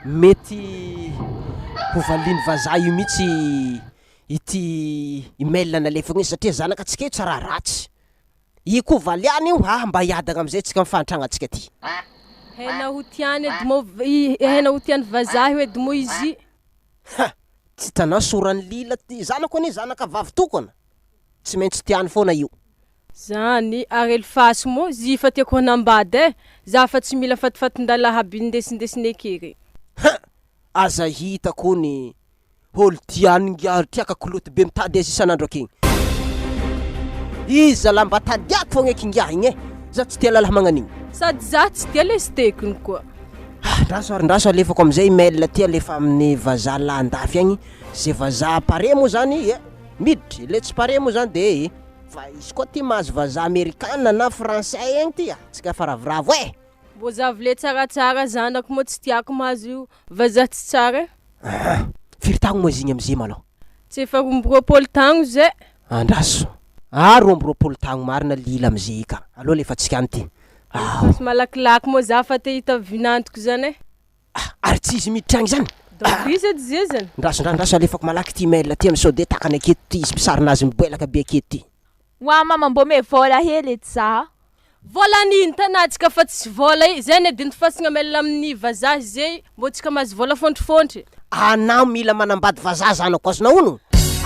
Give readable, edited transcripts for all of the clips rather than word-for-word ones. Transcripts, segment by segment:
Mety ho valian'ny vazaha io mihitsy ity email nalefako iny satria zanak'antsika io tsy raha ratsy. Io koa valiana io ah mba hiadagna amizay tsika am fahantragna tsika ty. Hena ho tiany edy mô i hena ho tiany vazaha io edy moa izy. Ha! Tsy hitanao soran'i Lila ty, zanako anie zanaka vavy tokana, tsy maintsy tiany foana io. Zany ary Elifasy moa zy fa tiako hanambady eh, za fa tsy mila fatifatin-dalahy aby indesindesiny eky re. Ha! Aza hitako ony Olo tian ingahy triaka kiloty be mitady azy isan'andro akegny. Iza zalahy mba tadiako fogna eky ingahy igny e! Za tsy tia lalahy magnan'igny. Sady za tsy dia le stekiny koa. Ah, ndraso ary ndraso alefako amizay email ty alefa amin'ny vazaha lahy andafy agny, ze vazaha pare moa zany eh miditry, le tsy pare moa zany de eh fa izy koa ty mahazo vazaha amerikana na français egny ty ah, tsika fa ravoravo eh! Mbô zavy le tsaratsara zanako moa tsy tiako mahazo vazaha tsy tsara e. Aha, firy tagno moa izy igny amizay malôha? Tsy efa 22 tagno zay. Andraso, ah 22 tagno marina lila amizay ka, aleo alefantsika any ty. Ao. Alefaso malakilaky moa za fa te hita vinantoko zany e. Ah, ary tsy izy miditra agny zany? Donc izy edy zay zany. Ndraso, ndraso alefako malaky ty mail ty amy sao de takany aketo ty izy misarinazy miboelaka be aketo ty. Oa mama mbô me vôla hely edy za. Vola nino tanatsika fa tsy vola i zay ny adintifasagna mail amin'ny vazaha zay mbô tsika mahazo vola fôntrifôntry. Anao mila manambady vazaha zanako azonao ono?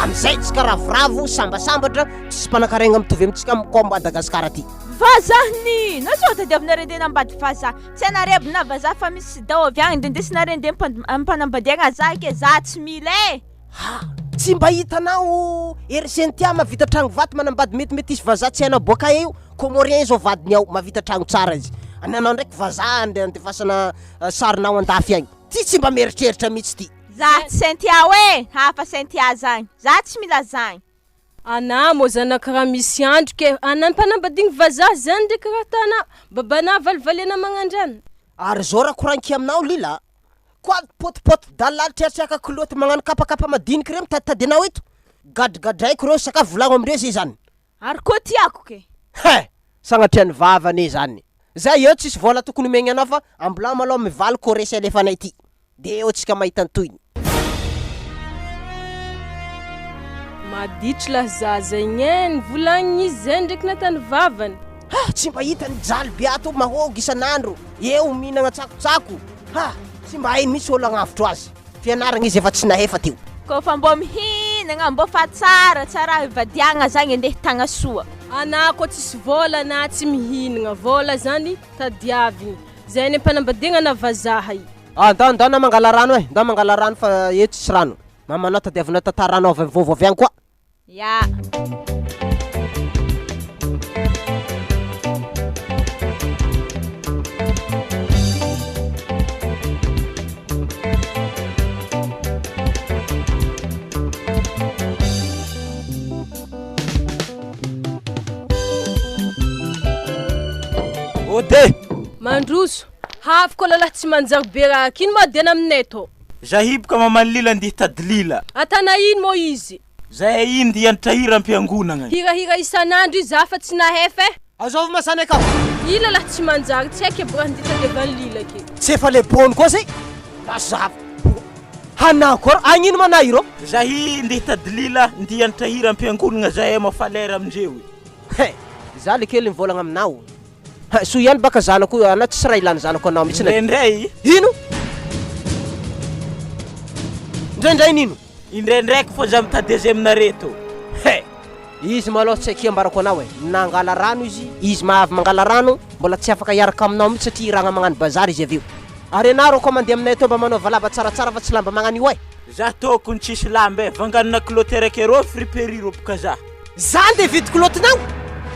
Amizay tsika ravoravo sambasambatra tsisy mpanankaregna mitovy amitsika ko Madagascar aty. Vazaha nino? Sao tadiavinareo ndeha hanambady vazaha? Tsy anareo aby na vazaha fa misy sida avy agny de ndesinareo ndeha ampanambadiagna za ke za tsy mila e! Ha! Tsy mba hitanao ery Cynthia mahavita tragno vato manambady metimetisy vazaha tsy hainao boaka eo, Comorien zao vadiny ao mahavita tragno tsara izy, ny anao ndraiky vazaha ande andefasana sarinao andafy agny, ty tsy mba mieritreritra mihitsy ty. Za tsy Cynthia oe, hafa Cynthia zagny, za tsy mila zagny. Anà mô zanaka raha misy andro ke anà mpanambadigny vazaha zany ndraiky raha tanà babanà valivaliana magnandrana. Ary zao raha koragniko aminao lila a! Koa potipoty dala triatriaka kiloty magnano kapakapa madiniky reo mitaditady anao eto. Gadragadraiko reo sakafo volagno amindreo zay zany. Ary koa tiako ke. He! Sagnatria ny vava anie zany. Zay eo tsisy vola tokony omegny anao fa ambilao malôha mivaly koresy alefanay ty. De eo tsika mahita ny tohiny. Maditry lah zaza igny eh, nivolagniny izy zay ndraiky natany vavany. Ha! Tsy mba hita ny jaly be ato mahôgo isan'andro eo mihinagna tsakotsako. Ha! Tsy mba hainy mihitsy olo agnavotro azy. Fianaragna izy efa tsy nahefa teo. Kô fa mbô mihinagna mbô fa tsara tsara ivadiagna zagny andeha tagna soa. Anah kô tsisy vôla anah tsy mihinagna, vôla zany tadiavigny, zay any ampanambadiagna na vazaha i. Ah ndao ndao na mangala rano eh, ndao mangala rano fa eto tsisy rano. Mamanao tadiavinao tantara rano avy vovo avy agny koa. Ya. Ode! Mandroso, hafy koa lalahy tsy manjary be raha k'ino ma diana aminay tô? Zahiboka mamaly lila andihy tady lila. Atana ino moa izy? Zahay iny dia hianatra hira am-piangonagna. Hirahira isan'andro izy za fa tsy nahefa eh. Azovy ma zany akao. Ila lah tsy manjary tsy haiko aby raha ndia tadiavan'i lila ke. Tsy efa le bony koa zay mazava hanah koa agnino ma nah irô. Zahy ndeha hitady lila ndia hianatra hira am-piangonagna zahay mafalera amindreo e. He! Za le kely mivolagna aminao. Ha, soa ihany baka zanako io, anao tsisy raha ilany zanako anao mihitsy na. Indraindray. Ino? Indraindray nino? Indraindraiky fô za mitady azy aminareo tô. He! Izy malôha tsy akia ambarako anao e, nangala rano izy, izy maha avy mangala rano, mbola tsy afaka hiaraka aminao mihitsy satria hiragna magnano bazary izy avy eo. Ary anah rô koa mandeha aminay atô mba manaova lamba tsaratsara fa tsy lamba magnano io e! Za tokony tsisy lamba e, vanganina kiloty araiky arô friperie rô boka za. Za ndeha hividy kilotinao?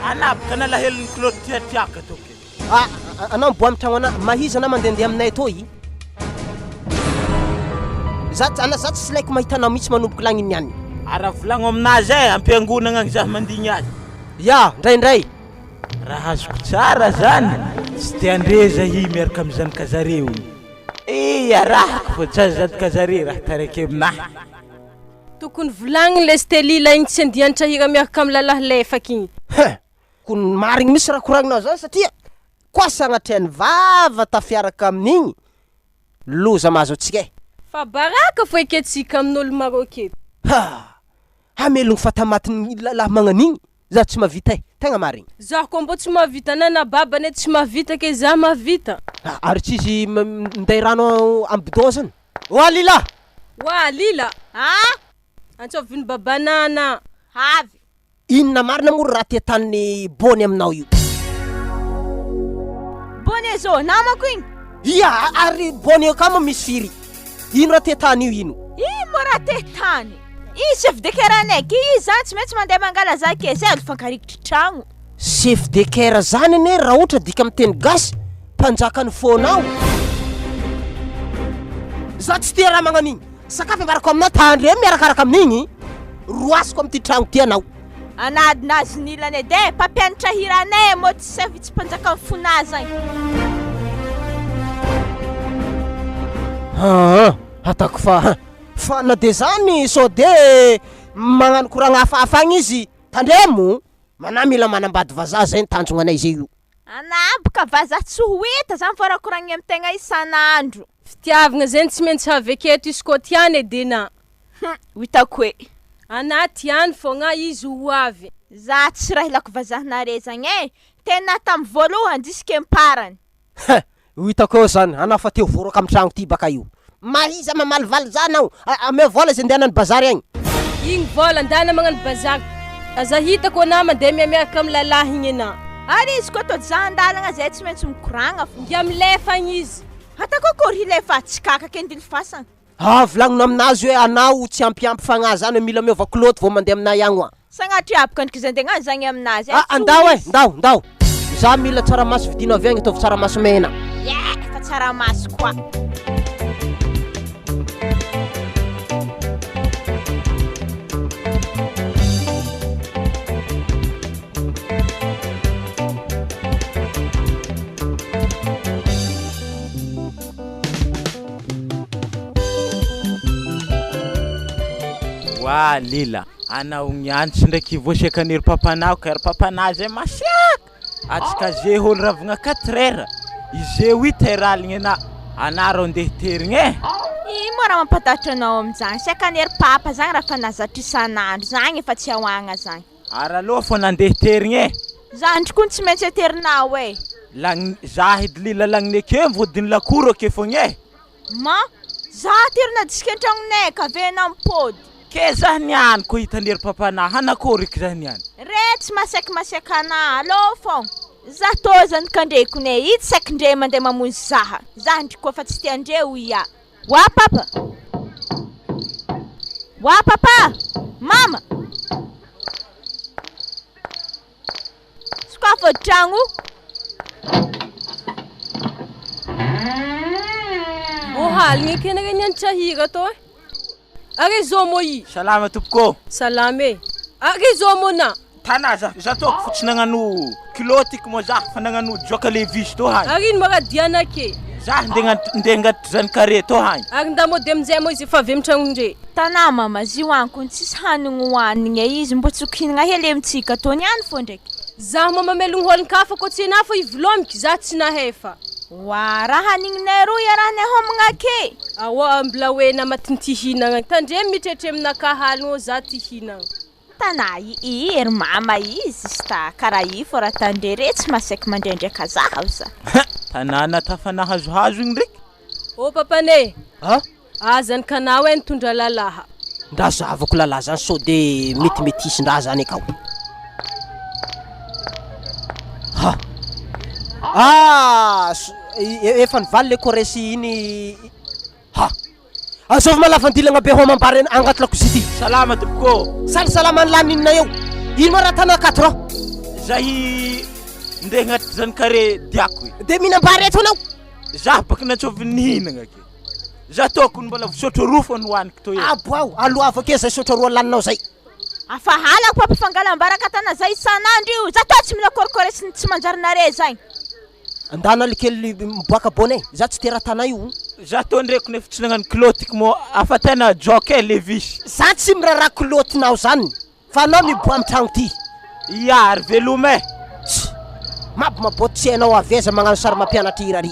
Anah boka nalahelo ny kiloty tiatiaka toky. Ah, anao miboa amin'ny tragno anah, mahiza anah mandehandeha aminay atô i. Za, anah za tsy laiko mahita anao mihitsy manomboka lagny niany. Ara volagno aminazy e, ampiangonagna agny zah mandigny azy. Ya, ndraindray. Raha azoko tsara zany, tsy te handre zahy miaraka amy zanakazareo io. Eh, iarahako fa tsy azo zanakazare raha taraiky aminahy. Tokony volagniny le Stelila igny tsy andianitra hira miaraka am lalahy lefaka igny. Hein! Ko ny marigny mihitsy raha koragninao zany satria koa sagnatria ny vava tafiaraka amin'igny. Loza mahazo antsika e! Fa baraka fo eky antsika amin'olo Maroc eto. Ha! Hamelogno fatamatin'ny lahy magnan'igny za tsy mahavita e! Tegna marigny. Zaho koa mbô tsy mahavita na na baba anie tsy mahavita ke za mahavita. Ary tsy izy minday rano am bidon zany? Oa Lila! Oa Lila! Ah! Antsovin'i baba nana. Avy. Inona marina moa ry raha tia tanin'i Bony aminao io? Bony zao namako igny. Ia, ary Bony io ka moa misy firy? Ino raha tia tany io ino? Ino moa raha tia tany? Izy chef de chœur anay ky izy zany tsy maintsy mandeha mangala za ke zay alo fankarikitry tragno. Chef de chœur zany anie raha ohatra adika amin'ny teny gasy, mpanjakan'ny fônao. Za tsy tia raha magnan'igny. Sakafo ambarako aminao tandremo miarakaraka amin'igny, roasiko amin'ity tragno ty anao. Anadina azon'ilany edy e, mpampianatra hira anay e, mô tsy chef tsy mpanjakan'ny fonà zagny. Aa, ataoko fa fa na de zany sao de magnano koragna hafahafa agny izy, tandremo, manà mila manambady vazaha zay ny tanjogna anay zay io. Anabo ka vazaha tsy ho hita zany fa raha koragniny am tegna isan'andro. Fitiavagna zegny tsy maintsy avy aketo izy koa tiany edy na. Hum, ho hitako e. Anah tiany fogna izy ho avy. Za tsy raha ilako vazahanare zagny e, tena tam voalohany jusque amparany. Hein! Ho hitako eo zany, anah fa te ho voaroaka am tragno ty baka io. Mahiza mamalivaly zany aho, ameo vola izy andehanany bazary agny. Igny vola andehana magnano bazary, aza hitako anah mandeha miamiaraka am lalahy igny anah. Ary izy koa toa za andalagna zay tsy maintsy mikoragna fô. Ngia milefa agny izy. Ataoko akory hilefa tsy kakaka endily fasagna. Ah volagnina aminazy hoe anao tsy ampiampy fagnahy zany hoe mila miova kilaoty vao mandeha aminay agny hoa. Sagnatria aby kandriky zay ndeha agnano zagny aminazy Ah andao eh, ndao ndao. Za mila tsaramaso vidino avy agny ataovy tsaramaso mena. Yeah, efa tsaramaso koa. Oa lila, anao niantsy ndraiky voasekan'i ry papanao ka ry papanah zay masiaka, atsika ze olo ravigna quatre heures, ize huit heures aligny ana, ana rô ndeha hiterigny e. Ino moa raha mampatahotra anao amin'izany? Saika ny ry papa zany raha fa nahazatra isan'andro zany efa tsy ahoagna zany. Ary aleo fô nandeha hiterigny e. Zandry koa tsy maintsy aterinao e. Lagny, za edy lila lagniny ake mivodiny lakoro ake fogna e. Ma, za aterina disque an-tragnonay ka ve enao mipody. Ke za niany ko hitan'i ry papanah hanakory eky za niany. Re tsy masaiky masaiky anah aleo fogna. Za tô zany kandreko ne itsy saiky ndre mandeha mamonjy zaha. Zandry koa fa tsy tiandre hoy ah. Wa papa! Wa papa! Mama! Sokafo ody tragno. Mbô haligny eky anareo nianatra hira tô e. Ary zao mô i. Salama tompoko ô. Salama e. Ary zao mô na. Tana za, za tô fo tsy nagnano kilaoty ko mô za fa nagnano joka levis tô hagny. Ary ino mô raha diana ake? Za ndeha ndeha hangatotry zany kare tô hagny. Ary nda mody aminjay mô izy efa avy amy tragnondre. Tana mama, zio agny kony tsisy hanigny hoanigny e, izy mbô tsy ho kihinagna hely amintsika tô niany fô ndraiky. Za mô mamelogny hôlin-kafa kô tsy enah fô ivolômiky za tsy nahefa. Oa, raha hanigninay roa iarahanay homagna ake. Aoa mbola hoe namatin'ny ty hihinagna. Tandremo mitretre aminakahy aligny ô za ty hihinagna. Tana i i ry mama i zista karaha i fô raha tandre re tsy masaiky mandraindraika zaho za. Tanàna tafanahazohazo igny ndraiky. Ô papane! A? Aza ny kanao e nitondra lalaha. Ndra zahavako lalahy zany sao de mety metisy ndra zany akao. Ha! Ah! Efa nivaly le koresy iny Ha! Azovy malavan-dilagna be homam-bary agnaty lakozia ty. Salama tompoko ô. Sady salama ny laninina eo. Ino ma raha tana quatre ans? Zahy ndeha agnaty zany kare diako e. De mihinam-bary eto anao? Zah baka nantsoviny nihinagna ke. Zah tokony mbola sotro roa fô nohaniko tô e. Aboaho, aloavo ake zay sotro roa laninao zay. Afa halako mpampifangalam-baraka tana zay isan'andro io. Zah tô tsy mila kôrikôry sy ny tsy manjary nare zagny. Andana le kely miboaka bonnet, za tsy teratana io. Za tô ndreky nefa tsy nagnano kilaotiky mô afa tena joke e levis. Za tsy miraharaha kilaotinao zany fa anao miboa am tragno ty. Ia ary veloma e. Tss! Mabo maboty tsy hainao avy aiza magnano sary mampianatra hira ry.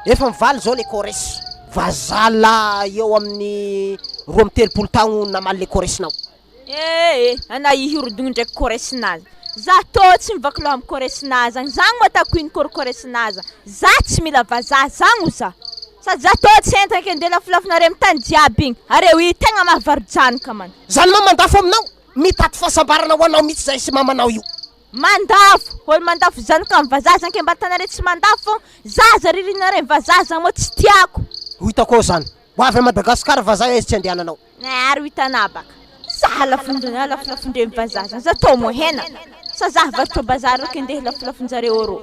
Efa mivaly zao le chorus. Vazaha lahy eo amin'ny 32 taogno namaly le koresinao. Eh eh, anà hihorodogno ndraiky koresinà. Za tô tsy mivaky loha amy koresinà zagny, zagny moa ataoko ino kôry koresinà zagny, za tsy mila vazaha zagny ho za, sady za tô tsy entana ke ndeha lafolafonareo amy tany jiaby igny, areo io tegna mahavaro-janaka man. Zany ma mandafo aminao? Mitady fahasambarana ho anao mihitsy zahay sy mamanao io. Mandafo! Olo mandafo zanaka am vazaha zany ke mba tanareo tsy mandafo fô zaza ririninareo vazaha zany moa tsy tiako. Ho hitako ao zany. Ho avy a Madagascar vazaha izy tsy andehananao. Ary ho hitanà baka. Za halafondrena halafolafondrany vazaha zany za tô moa hena sa za varotra bazary reo ke ndeha hilafolafonjareo rô.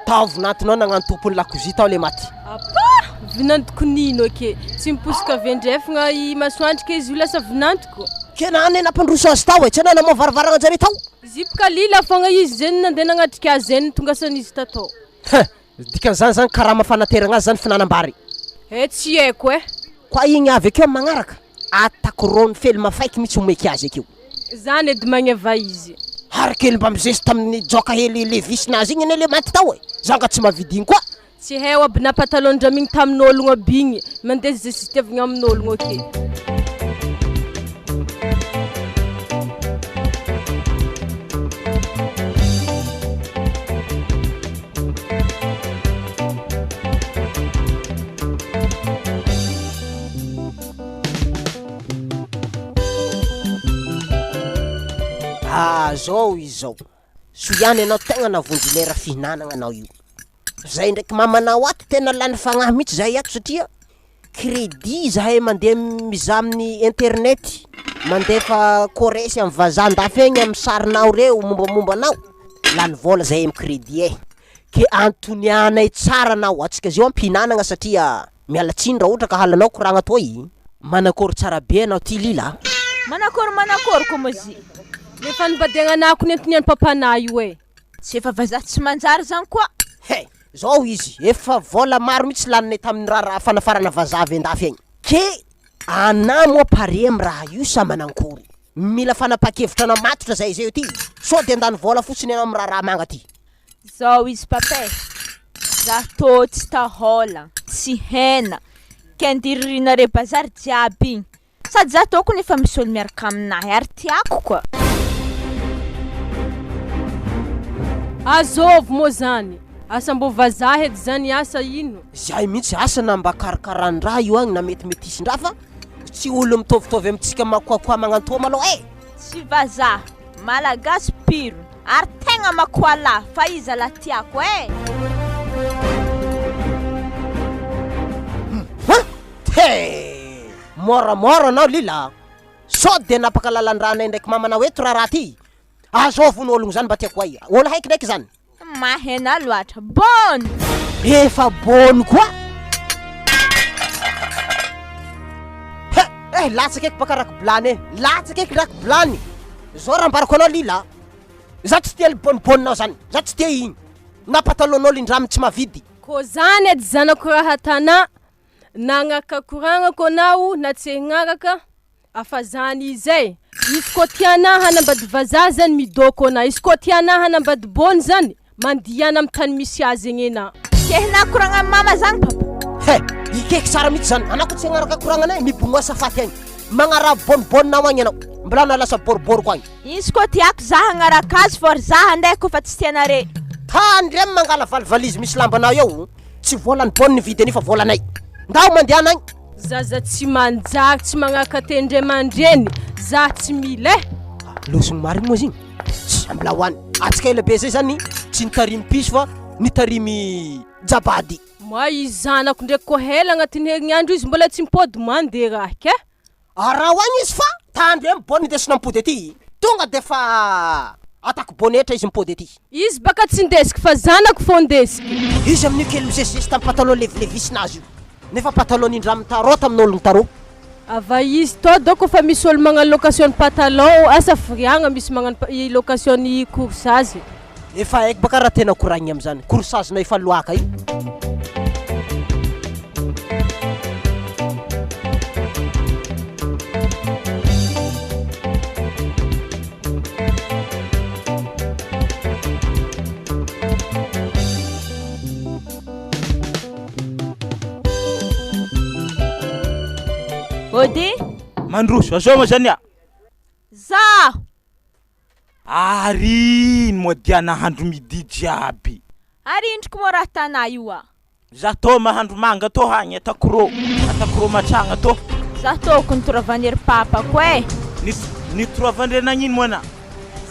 Tao vinantonao nagnano tompon'ny lakozia tao le maty. Apa! Vinantoko nino ake? Tsy miposaka avy andrefagna i masoandro ke izy io lasa vinantoko. Ke na ane nampandroso azy tao e, tsy anao namoha varavaragna anjare tao. Zipoka lila fogna izy zegny nandeha nagnatrika azy zegny nitongasan'izy tatao. Hein! Dikan'izany zany karama fanateragna azy zany fihinanam-bary. Eh tsy haiko eh. Koa igny avy akeo amin'ny magnaraka, atako rony fely mafaiky mitsy omeky azy akeo. Zany edy magneva izy. Ary kely mba mizesta amin'ny jaoka hely levisinazy igny anie le maty tao e! Za nga tsy mahavidy igny koa. Tsy hay aby na patalon-dramigny tamin'ologno aby igny, mandeha zesitevigna amin'ologno ake. Ah zao izy zao, soa ihany ianao tegna navonjy lera fihinanagna anao io. Zay ndraiky mamanao ato tena lany fagnahy mihitsy zahay ato satria crédit zahay mandeha mizaha amin'ny internet, mandefa choresse amy vazaha andafy agny amy sarinao reo mombamomba anao, lany vôla zahay amy crédit e, ke antonianay tsara anao, antsika zao am-pihinanagna satria miala tsiny raha ohatra ka halanao koragna toy, manakôry tsara be anao ty lila a. Manakôry manakôry koa moa zy. Le fanambadiagnanah ko nentinian'i papanah io e. Tsy efa vazaha tsy manjary zany koa. He! Zao izy, efa vôla maro mihitsy laninay tamin'ny raharaha fanafarana vazaha avy andafy agny. Ke anà moa pare am raha io sa manankory? Mila fanapahan-kevitra anao matotra zahay zay eo ty, sao de handany vôla fotsiny anao am raharaha manga ty. Zao izy papa e, za tô tsy tahôla, tsy hena, kendiririna re bazary jiaby igny. Sady za tokony efa misy olo miaraka aminahy ary tiako koa. Azôvy moa zany? Asa mbô vazaha edy zany asa ino? Zay mihitsy, asa na mba karakaran-draha io agny na metimetisin-draha fa tsy olo mitovitovy amintsika makoakoa magnantoa malôha e! Tsy vazaha, malagasy pire ary tegna makoalahy fa iza lah tiako e! Hum! He! Moramora anao lila a! Sao dia hanapaka lalan-dranay ndraiky mamanao eto raharaha ty? Azao vono ologno zany mba tiako hay. Olo haiky ndraiky zany. Mahena loatra. Bonne! Efa bonne koa! He! Eh latsaka eky baka rakibilany e! Latsaka eky rakibilany! Zao raha ambarako anao lila a! Za tsy tia le bonne-bonne-nao zany! Za tsy tia igny! Na patalon-nao lindramy tsy mahavidy! Kô zany edy zanako raha tanà Nagnaraka koragnako anao na tsy hagnaraka afa zany izy e! Izy koa tianà hanambady vazaha zany midôko anà, izy koa tianà hanambady bôny zany mandiana amy tany misy azy egny enà. Kehina koragna amy mama zany papa. He! Ikeky tsara mihitsy zany, anao ko tsy hagnaraka koragnanay, mibognoasa faty agny, magnaraha bonibonina ao agny anao, mbola anao lasa boriboriko agny. Izy koa tiako za hagnaraka azy fô ry za handeha koa fa tsy tianare. Tandremo mangala valivalizy misy lambanao eo. Tsy volan'i Bonne ny vidiny fa volanay. Ndao mandehana agny. Zaza tsy manjary tsy magnaraka tendray aman-dreny za tsy mila eh. Lozogno marigny moa izy igny. Tsy mbola ho any. Antsika ela be zay zany tsy nitarimy piso fa nitarimy jabady. Moi izy zanako ndraiky koa hela agnatin'ny herignandro izy mbola tsy mipody mandeha raha ke. Araho agny izy fa tandremo bonne indesina mipody aty. Tonga de fa atako bonetra izy mipody aty. Izy baka tsy ndesiky fa zanako fô ndesiky. Izy amin'io kely mizesizesy tamin'ny pataloha levilevisina azy io. Nefa pataloha nindraminy tarô tamin'ologno tarô. Ava izy tô dôko fa misy olo magnano location ny patalon asa firiagna misy magnano i location ny corsage. Efa haiko baka raha tena koragnina amizany corsage-nao efa loaka io. Ody. Mandroso, azao ma zany a. Zaho. Ary ino moa dia nahandro midi jiaby. Ary indriko moa raha tanà io a. Za tô mahandro manga tô hagny atako rô, atako rô matragna tô. Za tô ko nitoravan'i ry papako e. Ny nitoravandre nagnino moa anà?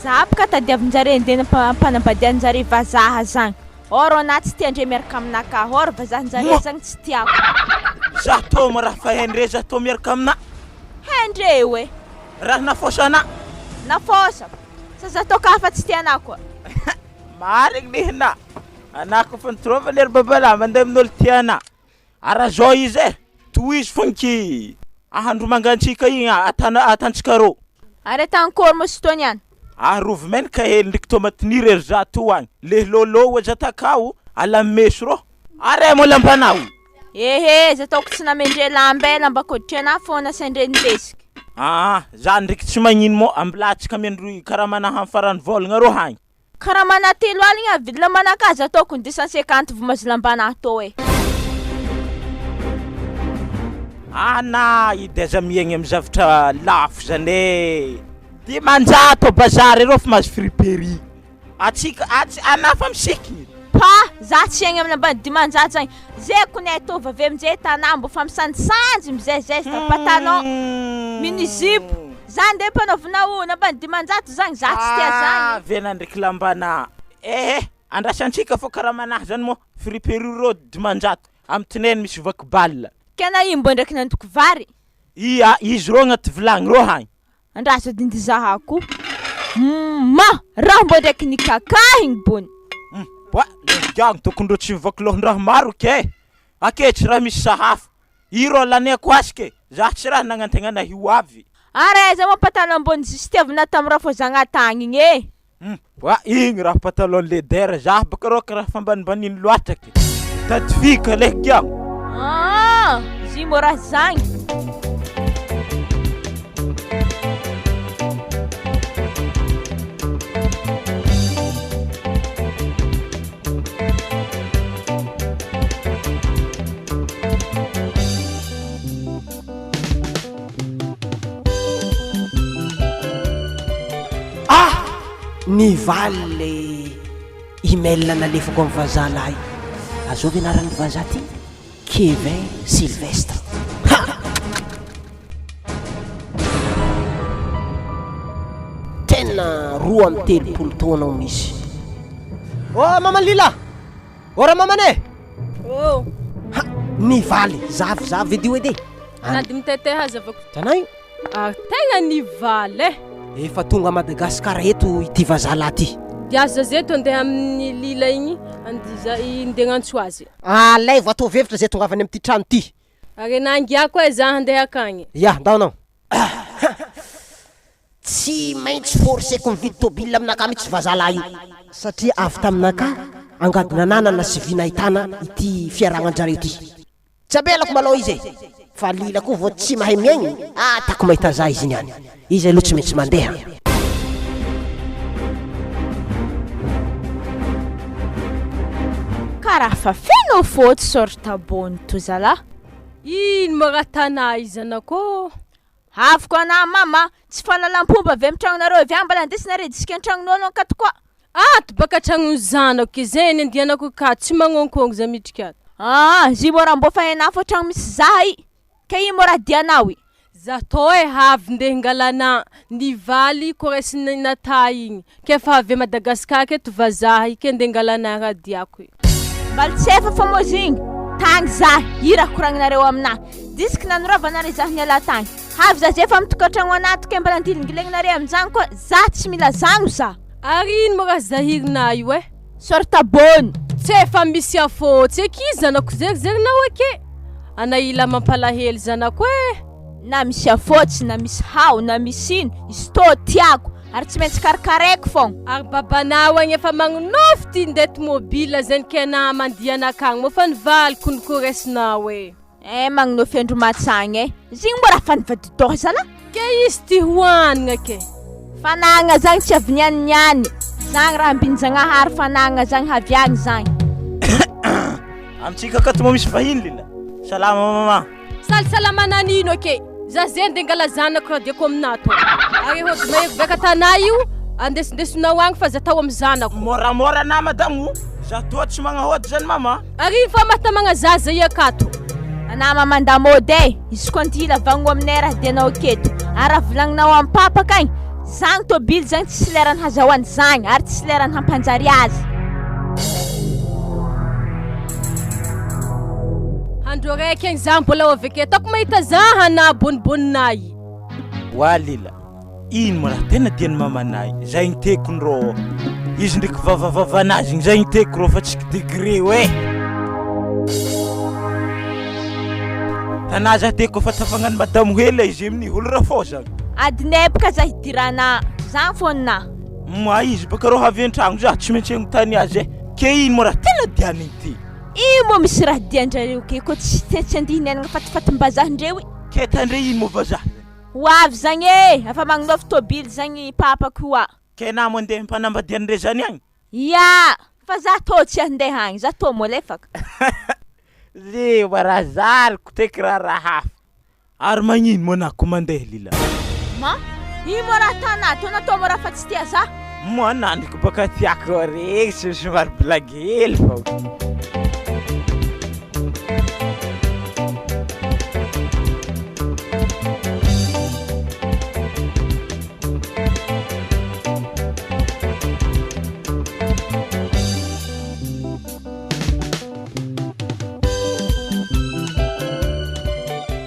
Za boka tadiavinjare ndeha nampanambadianjare vazaha zagny. Or anà tsy tia andre miaraka aminakahy, or vazahanjare zagny tsy tiako. Za tô ma raha fa haindre za tô miaraka aminà. Haindre io e. Raha nafosa anà. Nafosa. Sa za tô ka fa tsy tia anà koa. Marigny nehinà. Anà koa fa nitorovana ery babalahy mandeha amin'olo tia anà. Ara zao izy e, tohizo fogna ky ahandro mangantsika igny atana atantsika rô. Ary atankôry moa sy tony any? Arovy menaka hely ndriky tomaty niry ery za to agny, le lôlô oa za takao ala meso rô. Are moa lambanao? Ehe, za taoko tsy namendre lamba e, lamba koditra anah fô nasaindre nindesiky. Aa, za ndriky tsy magnino mô, ambilatsika amendro karaha manaha amy faran'ny vôlagna rô hagny. Karaha mana 30 aligny avidy lambanakahy za taoko ny 250 vo mahazo lambanah tô e. Ana edy aza miaigny amy zavatra lafo zany e, 500 bazary arô fa mahazo friperie, atsika atsy ana fa misikigny. Pa, za tsy hiaigny amy lambany 500 zagny, zay kony ataovy avy aminjay tanà mbô fa misanjisanjy mizaizaiza patalon, mini jupe, za ndeha ampanaovinao lambany 500 zagny, za tsy tia zagny. Avy ana ndraiky lambana, ehe andrasantsika fô karaha manahy zany moa friperie rô 500 amy tineny misy vaky bal. Ke na io mbô ndraiky nandoko vary. Ia, izy rô agnaty vilagny rô hagny. Andraso dindy zahako. Ma, raha mbô ndraiky nikakahigny bony. Boa, legiagny tokony rô tsy mivaky lohan-draha maro ke. Ake tsy raha misy sahafa. Io rô laniako asike, za tsy raha nagnantegna na io avy. Ary aiza moa patalon ambony juste avy natao raha fô zagnatagny igny e. Boa, igny raha patalon leder za baka rô karaha fambanimbaniny loatra ke. Tady fika legiagny. Ah, izy moa raha zagny. Ah! Nivaly le email nalefako amin'ny vazaha lahy. Azovy anaran'ny vazaha ty? Kevin Sylvestre. Ha! Tena 32 taona hono izy. Oh maman Lila! Oh ramamane! Oh! Ha! Nivaly! Zavy zavy edy io edy e! Sady mitete hazavako. Hitanao io? Ary tegna nivaly e! Efa tonga Madagasikara eto ity vazaha lahy ty. Dia aza zeto andeha amin'ny lila igny andiza andeha agnantso azy. Alaivo ataovy hevitra zay tongavany amin'ity trano ity. Ary nangiako e za handeha akagny. Ya, ndao anao. Tsy maintsy forceko mividy tôbila aminakahy mihitsy vazaha lahy io. Satria avy taminakahy angady nananana sy vy nahitana ity fiarahagnan-jareo ity. Tsy ambelako malao izy e! Fa lila koa vao tsy mahay miaigny, atako mahita za izy niany. Izy aloha tsy maintsy mandeha. Karaha fa feno fôtsy sorte bony to zalah. Ino ma raha tanà io zanako ô? Avoko anah mama, tsy fahalalam-pomba avy amin'ny tragnonareo avy any mbala andesinareo disque an-tragnon'olo ankato koa. Ato baka an-tragnon'ny zanako izay ny andianako ka tsy magnonkogno za midrika ato. Aa, zy mô raha mbô fa hainah fô tragno misy zaha i, ke ino mô raha dianao i? Za tô e avy ndeha hingalana ny valy ko raisin'i Nata igny, ke fa avy a Madagascar aketo vazaha i ke ndeha hingalana raha diako i. Mbaly tsy efa fa moa zigny, tagny za, i raha koragninareo aminah, disque nanoravanareo zaho niala tagny, avy za zay fa mitokatragno anah to ke mbala andilingilegnanareo aminjagny koa, za tsy mila zagno za. Ary ino moa raha zahirina io e? Sorte bonne. Tsy efa misy afôtsy eky zanako zerizerinao ake. Ana ila mampalahelo zanako e. Na misy afôtsy na misy hao na misy ino, izy tô tiako ary tsy maintsy karakaraiko fogna. Ary babanao agny efa magnonofy ty ndeha tomobile zany ke ana mandiana akagny moa fa ny valiko no ko raisinao e. Eh magnonofy andro matsagny e. Zigny moa raha fa nivadi-dôha zalahy. Ke izy ty hoanigna ke. Fanagna zagny tsy avy niany niany. Zagny raha ambin-jagnahary fanagna zagny haviagny zagny. Amintsika akato moa misy vahiny lila. Salama mama. Salsalama nanino ake. Za ze ndeha angala zanako raha diako aminà tô. Ary hody mahery vaika tanà io, andesindesinao agny fa za tao amy zanako. Môramôra anà madamo o, za toa tsy magnahody zany mama. Ary ino fa mahatamagna zaza i akato. Anà mamandamôdy e, izy koa anty hila vagno aminay raha dianao aketo, ary raha volagninao amy papa akagny, zagny tôbily zagny tsisy lerany hazahoany zagny ary tsisy lerany hampanjary azy. Andro raiky agny za mbola ho avy aketo, ataoko mahita za hana boniboninahy. Oa lila, ino moa raha tena tian'i mamanay, zay ny tekony rô, izy ndraiky vavavavanazy igny zay ny teko rô fa tsy degré oe. Tanà za teko fa tafagnano madamo hela izy amin'ny olo rafozana. Adinay boka za hidirana, zany fô nina. Ma izy baka rô avy an-tragno za tsy maintsy hanontany azy e, ke ino moa raha tena dian'igny ty? Io moa misy raha dian-drareo ke koa tsy tsy andihy niainana fatifatim-bazahan-dreo i. Ke tandre ino moa vazaha zany? Ho avy zagny e! Efa magnonofy tôbily zagny papako io a! Ke na mandeha ampanambadian-dre zany agny? Ia! Fa za tô tsy handeha agny, za tô molefaka. Ze marazariko teky raharaha hafa. Ary magnino moa na ko mandeha lila? Ma, ino moa raha tanà tô na tô moa raha fa tsy tia za? Moa nandriko baka tiako regny somary blague hely fô.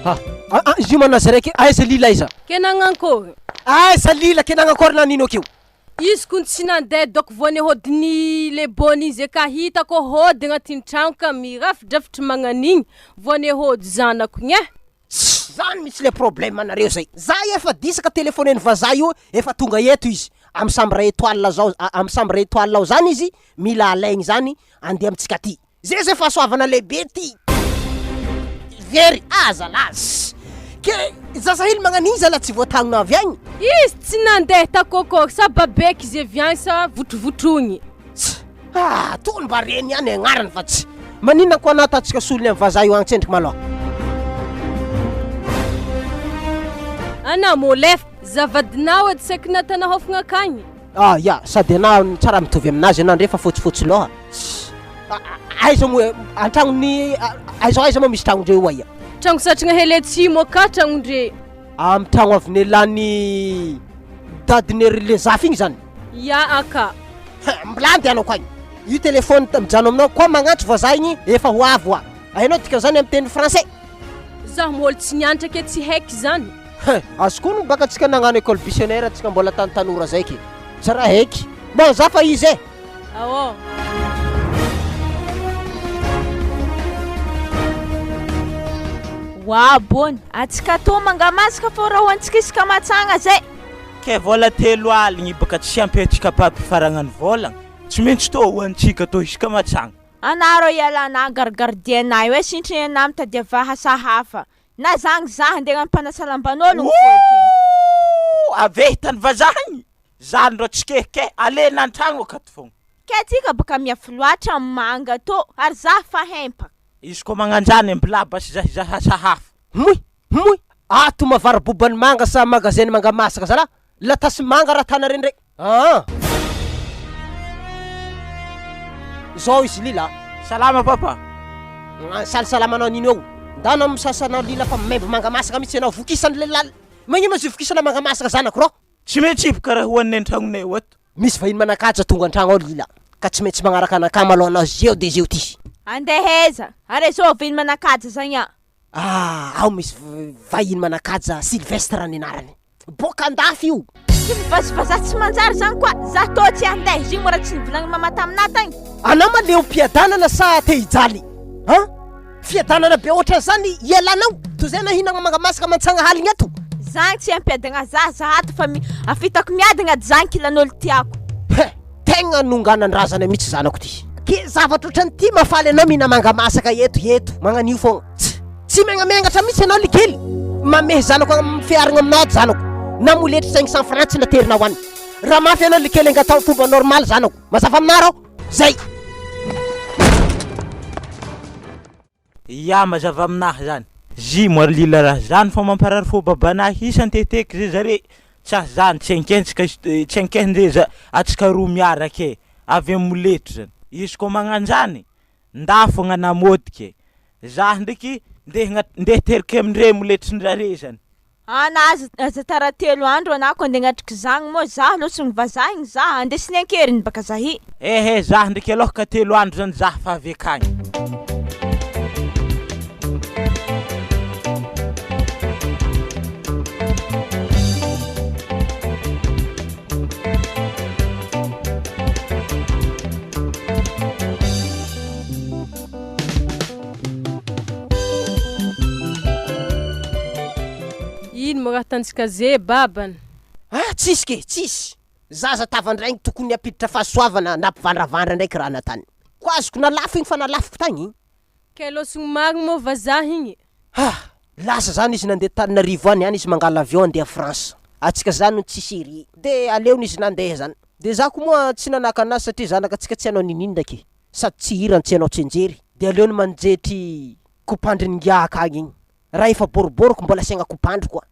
Ha, ah ah, izy io manana zay raiky, aiza lila aiza? Ke nagnankory? Aiza lila, ke nagnankory nanino akeo? Izy kony tsy nandeha dôko vao nihodiny le bôny izy ka hitako hody agnatin'ny tragno ka mirafidrafitry magnan'igny vao nihody zanako igny eh. Tssy! Zany mitsy le problème anareo zay. Za efa disaka telephonen'ny vazaha io efa tonga eto izy am chambre etoile zao am chambre etoile ao zany izy mila alaigny zany andeha amitsika aty. Zay zay fahasoavana lehibe ty. Very aza lazy. Ke zazahely magnan'igny zala tsy voatagnona avy agny. Izy tsy nandeha takôkôry sa babeky izy avy agny sa votrovotrogny. Tss! Ah, tony mba reny ihany agnarany fa tsy. Maninona ko anah ataontsika solony am vazaha io agny tsendriky malôha. Anah môlef, zavadinao edy saiky natana hôfagna akagny. Ah ya, sady anah tsara mitovy aminazy anah ndray fa fotsifotsy lôha. Tss! Aiza moa antragnon'ny aiza aiza moa misy tragnondreo io aia? Tragno satragna hely atsimo aka tragnondre. Am tragno avy nelan'i dadin'i ry lezafy igny zany? Ya aka. Ha, mbola andehanako agny. Io téléphone mijano aminao koa magnantso vazaha igny efa ho avy hoa. Hainao dikan'izany amin'ny teny français? Zaho mbola tsy nianatra ke tsy haiko izany. Hein, azoko ono baka tsika nagnano école buissonnaire tsika mbola tany tanora zay ke. Tsy raha haiky. Bon za fa izy eh. Ao. Wa bony, atsika tô mangamasaka fô raha ho antsika isaka matsagna zay. Kay vôla telo aligny baka tsy ampy antsika mpampifaragna ny vôlagna, tsy maintsy tô ho antsika tô isaka matsagna. Anah rô ialana gargardien-nah io e, sintriny anah mitadiava asa hafa, na zagny zah andeha hagnano mpanasa lamban'ôlogno fô ty. Ooh! Avy tany vazaha agny? Zany rô tsy ke ke, alena antragno akato fogna. Kay tsika baka miafy loatra am manga tô, ary zah fa hempaka. Izy koa magnanjany mblà basy zah hizaha asa hafa. Moi! Moi! Ato mavaro-boban'ny manga sa magasin manga masaka zalahy? Latasy manga raha tana reny re! Aa! Zao izy lila a! Salama papa! Salisalama anao nino eo! Ndana misasa anao lila fa maimbo manga masaka mihitsy ianao, vokisan'ny lehilahy! Magnino ma izy vokisana manga masaka zanako rô? Tsy maintsy hipoka raha hohaninay an-tragnonay ao ato. Misy vahiny manan-kaja tonga an-tragno ao lila ka tsy maintsy magnaraka anakahy malôha anao zeo de zeo ty. Andeha aiza? Ary aiza vahiny manan-kaja zagny a? Ah, ao misy vahiny manan-kaja Sylvestre ny anarany. Boaka andafy io. Tsy mivazivazaha tsy manjary zany koa, za tô tsy handeha, izy igny mbola tsy nivolagnin'i mama taminah tagny. Anao ma leo piadanana sa te hijaly? An? Fiadanana be ohatran'izany ialanao? Toy izay anao hihinagna manga masaka mantsagna haligny ato? Zany tsy hampiadagna za, za ato fa mi, afitako miadagna ady zany kilan'olo tiako. He! Tegna nonganan-drazana mihitsy zanako ty. Ke zavatra ohatran'ity mahafaly anao mihina manga masaka eto eto, magnan'io foagna. Tsy tsy megnamenatra mihitsy anao likely. Mamehy zanako am fiarigna aminao ato zanako. Na moletry 500 francs tsy naterinao any. Raha mafy anao likely angataho fomba normal zanako. Mazava aminà rô? Zay! Ya mazava aminahy zany. Zy moa ry lila raha zany fô mamparary fô babanahy isan-teteky zay zare, tsa zany tsy enkentsika izy t- tsy enken-dre za antsika roa miaraka e, avy am'moletry zany, izy kôa magnan-jany nda foagna anà môdy ke za ndraiky ndeha hagna- ndeha hiteraka amindre moletrin-jare zany. Anà aza aza tara telo andro anà kô andeha hagnatriky zagny moa za lôson'ny vazaha igny za andesiny an-keriny baka zahy. Ehe za ndraiky alôha ka telo andro zany za fa avy akagny. Ino moa raha atantsika ze babany? Ah tsisy ke, tsisy! Zaza tavandraigny tokony hampiditra fahasoavana nampivandravandra ndraiky raha natany. Ko azoko nalafo igny fa nalafoko tagny igny. Kay lôsogno marigny moa vazaha igny. Ah! Lasa zany izy nandeha Tananarivo any, any izy mangala avion andeha France. Atsika zany no tsisy ery. De aleony izy nandeha zany. De za ko moa tsy nanakana azy satria zanakatsika tsy hanao ninoninona ke. Sady tsy hirany tsy hanao tsianjery. De aleony manjetry kopandrin'ny ngiahy akagny igny. Raha efa boriboriko mbola asiagna kopandry koa.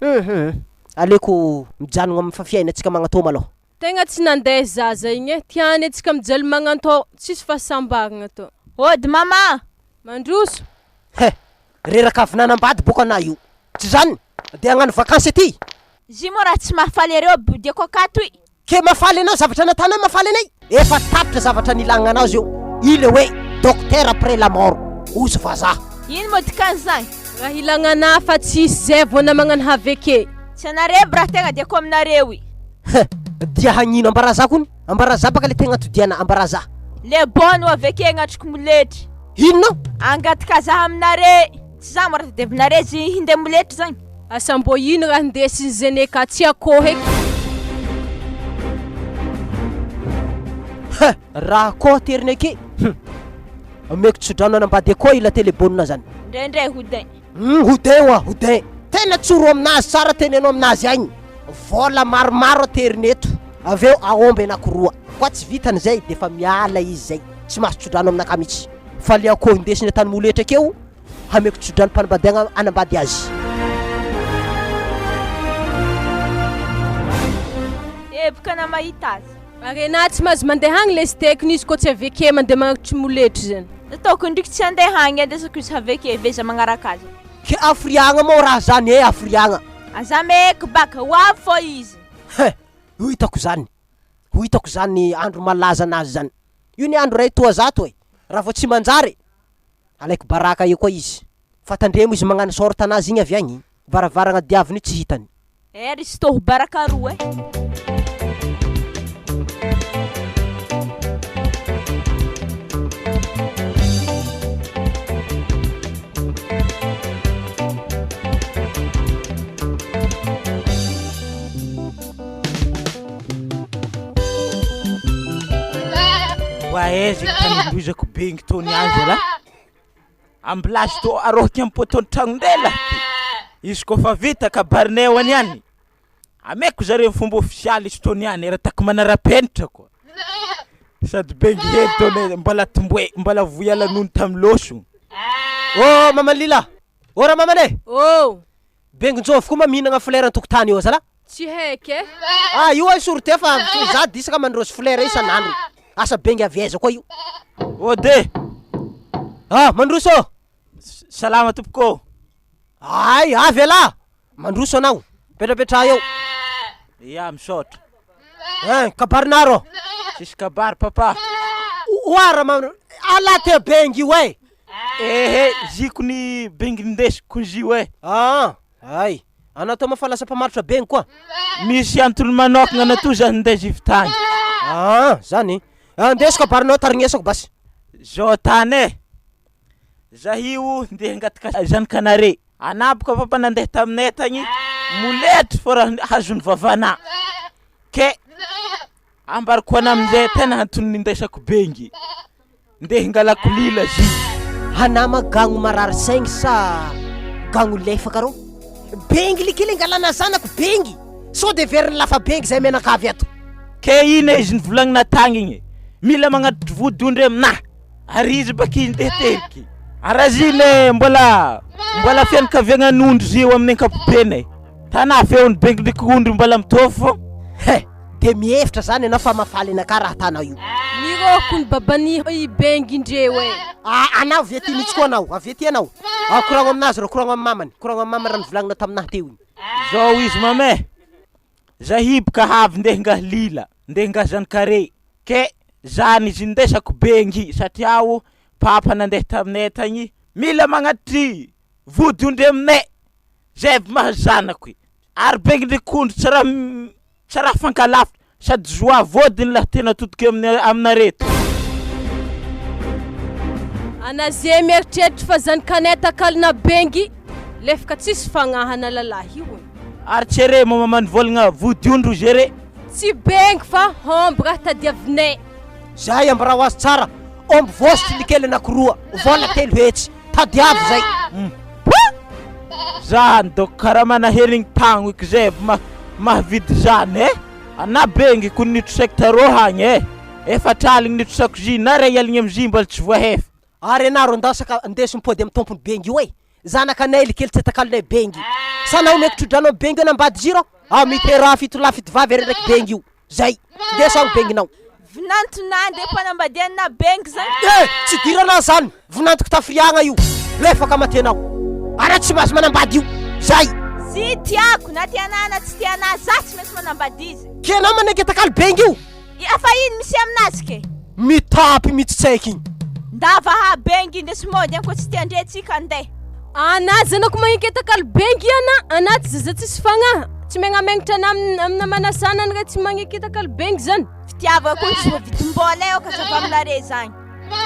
Hum aleoko mijanogna am fa fiainantsika magnatô malôha. Tegna tsy nandeha zaza igny e, tiany antsika mijaly magnantô, tsisy fahasambaragna tô. Ody mama! Mandroso! He! Reraka avy nanambady boka anah io. Tsy zany? De hagnano vakansy aty? Zy moa raha tsy mahafaly areo bodiako akato i. Ke mahafaly anao zavatra nataonao mahafaly anay? Efa tapitra zavatra nilagna anao zeo i le hoe docteur après la mort ozy vazaha. Ino moa dikan'izany? Raha ilagna anah fa tsisy zay vao namagna ny haveke. Tsy anareo aby raha tegna diako aminareo i. He! Dia hagnino ambaraza kony? Ambaraza baka le tegna todiana ambaraza. Le bon no aveke agnatriko moletry. Inona? Angataka za aminare. Tsy za mora tadiavinare zy hindeha moletry zagny. Asa mbô ino raha ndesin'i Zeneka tsy akôho eky. He! Raha akôho ateriny ake, hum! Omeko tsodrano hanambady akôho ila telebônina zany. Ndraindray hodin. Hum hodin oa, hodin. Tena tsoro aminazy tsara teneno aminazy agny. Vôla maromaro ateriny eto, avy eo aomby anakiroa. Koa tsy vitany zay defa miala izy zay, tsy mahazo tsodrano aminakahy mihitsy. Fa le akôho indesiny an-tanimoletra akeo, Hameko tsodranom-panambadiagna hanambady azy. Eboka na mahita azy. Arena tsy mahazo mandeha agny lesy tekony izy koa tsy avy eke mandeha magnakotry moletry zany. Ataoko ndriky tsy handeha agny andesako izy haveke ve za magnaraka azy. Ke afriagna moa raha zany e afriagna. Aza meky baka, ho avy fô izy. He! Io hitako zany. Ho hitako zany andro malaza anazy zany. Io ny andro ray toa zato e. Raha vao tsy manjary. Alaiko baraka eo koa izy. Fa tandremo izy magnano sorte anazy igny avy agny, varavaragna diaviny io tsy hitany. Eh ry sitôho baraka roa eh. Ho aiza eky tany bengy tô niany zalah? Ambilasy tô arôky am poteau tragnondre lah ty, izy kôfa vita kabarinay ao niany, ameko zareo fomba ofisialy izy tô niany raha tako manara-penitra koa, sady bengy hely tô le mbôla tomboe mbôla voa hiala nono tamy lôso. Ô maman'i Lila! Ô ramamana e! Ô! Benginjovy koa ma mihinagna fleur an-tokotany eo zalah? Tsy haiko e. Ah io ay sorte fa za disaka mandroso fleur isan'andro. Asa bengy avy aiza koa io. Ode! Ah mandroso ô! Salama tompoko ô! Ay avy elah! Mandroso anao. Mipetrapetraha eo. Ya misaotra. Hein kabarinà rô. Tsisy kabary papa. Oa ra ma ala te bengy io eh! Ehe ziko ny bengy nindesiko zio eh. Ah ay. Anao toa mafa lasa mpamarotra bengy koa. Misy antony manokagna natoa za ninday zivy tany. Ah zany. Andeso kabarinao tarignesako basy. Zao tany eh. Za io ndeha hangataka zanakanare. Anah boka papa nandeha taminay tagny moletry fô raha hazon'ny vavanah. Ke ambarako anah amizay tena antony nindaisako bengy. Ndeha hingalako lila zy. Hanama gagno marary saigny sa gagno lefaka rô? Bengy likely angalana zanako bengy! Sao de heverin'ny lafa bengy zay mianakavy ato. Ke ina izy nivolagnina tagny igny? Mila magnatitry vodiondry aminah ary izy baky ndeha teriky. Ary azy ine mbola. Mbola fianakaviagnan'ondry izy io amin'ny ankapobeny e. Tanà feon'ny bengy ndraiky ondry mbola mitovy fô. He! De mihevitra zany ianao fa mahafaly anakahy raha atanao io. Mirôko ny baban'i i bengy indreo e. Ah, anao avy aty mihitsy koa anao, avy aty anao. Ah, koragno aminazy rô, koragno amin'ny mamany, koragno amin'ny mamany raha novolagninao taminahy teo igny. Zao izy mama e, za hiboka havy ndeha ngahy lila, ndeha ngahy zanakare, ke zany izy indesako bengy satria aho papa nandeha taminay tagny mila magnatitry vody ondry aminay zay avy maha zanako i, ary bengy ndraiky ondry tsy raha tsy raha fankalafitra sady joie vôdiny lahy tena totoko amin'ny aminareo to. Ana ze mieritreritra fa zanakanay takalona bengy lefaka tsisy fagnahana lalahy io e. Ary tsy ere moa mamany vôlagna vodiondry ozy ere. Tsy bengy fa omby raha tadiavinay. Zay ambarao azy tsara, omby vôsitry ny kely anakiroa, vôla 300, tadiavo zay. Zany dôko karaha manaheligny tagnako zay avy ma- mahavidy zany e. Ana bengy ko nitrosaiko tarô agny e, efatra aligny nitrosako zy na ray aligny am'zy mbola tsy voahefa. Ary ianareo ndasaka ndeso mipody amin'ny tompony bengy io e! Zanakanay ly kely tsy atakalonay bengy. Sa na omeko tsodrano am bengy io anambady ziro? Ao miteraha fito lahy fito vavy ary ndraiky bengy io. Zay. Ndeso agny benginao. Vinanto na ndeha mpanambadiana na bengy zany. Eh! Tsy idirana zany. Vinantoko tafiriagna io. Lefaka matenao. Ary tsy mahazo manambady io. Zay. Tsy tiako na tianà na tsy tianà za tsy maintsy manambady izy. Ke anao manaiky atakalo bengy io? Efa ino misy aminazy ke? Mitapy mitsy tsy haiko igny. Ndava ha bengy indeso mody any koa tsy tiandre tsika ndeha. Ana zanako magneky atakalo bengy ana ana tsy zaza tsisy fagnahy tsy megnamengnatra ana amina manasanany raha tsy magneky atakalo bengy zany. Fitiavana koa tsy voavidim-bola e, aoka zava aminare zany.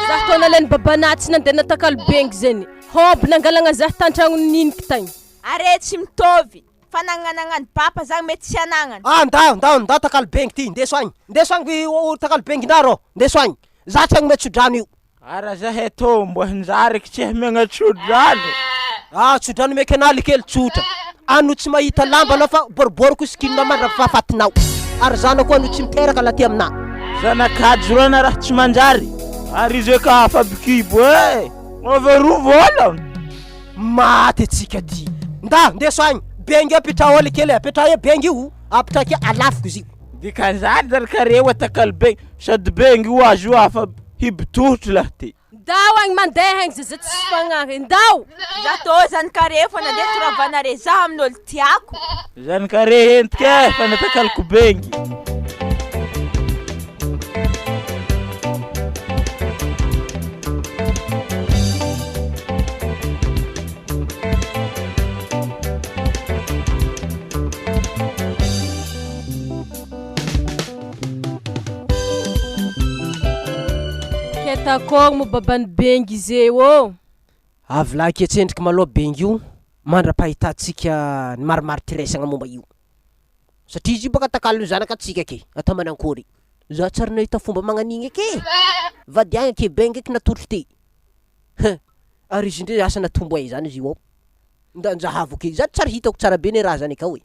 Zah tô nalain'ny babanah tsy nandeha natakalo bengy zany. Hôby nangalagna zah tantragnon'ny niniky tagny. Are tsy mitovy. Fanagnanagnan'i bapa zany mety tsy anagnany. Ah ndao ndao ndao takalo bengy ty ndeso agny ndeso agny io takalo benginà rô ndeso agny za tsy hagnome tsodrano io. Ara zahay tô mbo hanjary tsy hamiagna tsodrano. Ah tsodrano omeko anah le kely tsotra ano tsy mahita lamba anao fa boriboriko sikininao mandra-pahafatinao ary zanako ano tsy miteraka la aty aminah. Zanak'ajo rô na raha tsy manjary ary izy ka afa bikibo e! Over vola. Maty atsika ty. Nda, ndeso agny. Bengy apetraho ao le kely e, apetraho eo bengy io, apetrake alafiko izy io. Dikan'izany zany ka reo atakalo bengy, sady bengy ho azo io afa hibotohotro lahy ty. Ndao agny mandeha agny zaza tsisy fagnahy, ndao! Za tô zany kare fa nandeha toravanare za amin'olo tiako. Zany kare entika e, fa natakaloko bengy. Ketakôry moa baban'i Bengy zeo ô? Avy lahy ketsendriky maloha Bengy io mandra-pahitantsika ny marimaritra momba io. Satria izy io baka takalon'ny zanaka antsika ke, atao manankory. Za tsy ary nahita fomba magnan'igny eky e! Vadiagna ke bengy eky natolotro ty. Hein! Ary izy ndray asa natombo aiza any izy io ao. Nda nzahavo ke, za tsy ary hitako tsara be ne raha zany akao e.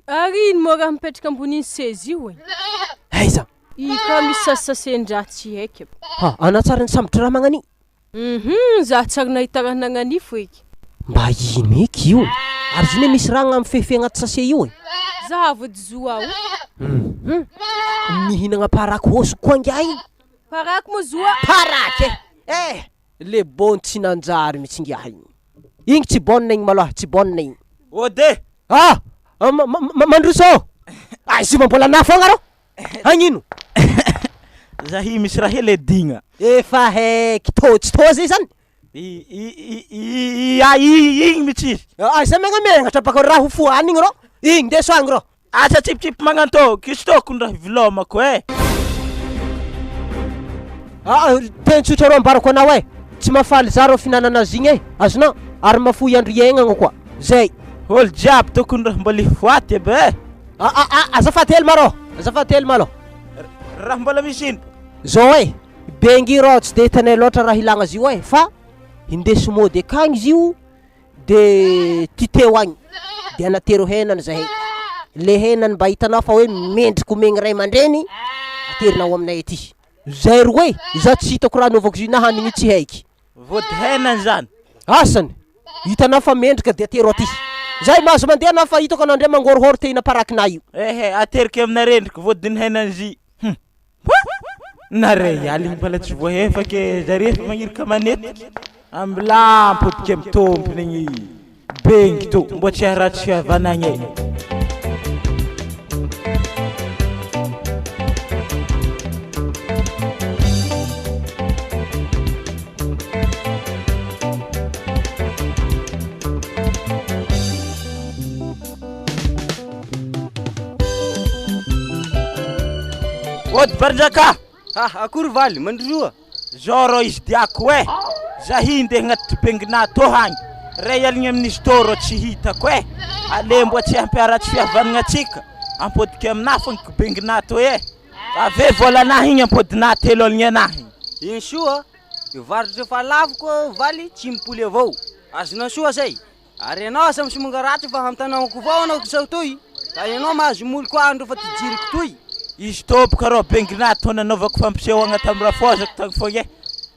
Ary ino moa raha mipetraka ambonin'ny seza io e? Aiza? I ka misy sasisasen-draha tsy haiko. Ha, anà tsary nisambotra raha magnan'igny. Hum za tsary nahita raha nagnanifo eky. Mba ino eky io? Ary izy io ne misy raha mifehifehy agnaty sase io e. Zahavo edy zo ao. Hum mihinagna paraky hôsiko koa ngiahy io. Paraky moa zo a. Paraky e! Eh! Le bon tsy nanjary mitsy ngiahy igny. Igny tsy bonne igny maloha, tsy bonne igny. Ode! Ah! Mandroso ô! Ah izy io mba mbola anah fogna rô! Hagnino? Zahi misy raha hely adigna. Efa haiky tô tsy tô zay zany. I i i i i a i igny mitsy izy. Aiza megnamenatra bakeo raha ho fohanigny igny rô. Igny ndeso agny rô. Aza tsipitsipy magnantô, kistôko ny raha hivilômako e. Aa teny tsotra rô ambarako anao e, tsy mahafaly za rô fihinanana azy igny e, azonao? Ary mahafoy andro iaignagna koa. Zay. Olo jiaby tokony raha mbola hifoaty aby e. Ah ah ah azafady hely marô, azafady hely malô. Raha mbola misy ino? Zao e, bengy rô tsy de hitanay loatra raha ilagna azy io e, fa indeso mody akagny izy io de titeo agny, de anatero henany zahay, le henany mba hitanao fa hoe mendriky omegny ray aman-dreny, aterinao aminay aty, zay roe, za tsy hitako raha anaovako izy io na hanigny io tsy haiky. Vody henany zany. Asany! Hitanao fa mendrika de atero aty. Zay mahazo mandeha anao fa hitako anao ndray mangorohoro te hina parakinà io. Ehe, ateriko aminareo ndriky voadin'ny henan'zy. Hum. Nare aligny mbola tsy voahefa ke zare efa magniraka manetiky. Ambilà ampodika amy tompony igny bengy to mbô tsy haharatsy fihavanagna e. Ody Barinjaka! Ah, akory valy, mandrosoa. Zao rô izy diako eh! Zahi ndeha agnaty tobengina tô hagny, ray aligny amin'izy tô rô tsy hitako eh! Ale mbô tsy hampiaratsy fihavanagna atsika, ampodiko aminah fogna kibengina tô eh! Ave vôlanah igny ampodinah telo aligny anah igny. Iny soa, hivarotra efa lafo koa valy tsy mipoly avao. Azonao soa zay. Ary ianao aza misomonga ratsy fa hantananako avao anao zao toy, ka ianao mahazo moly koa andro fa ty jiriko toy. Izy tô boka rô bengina tô nanaovako fampisehoagna tam rafozako tagny fogna eh!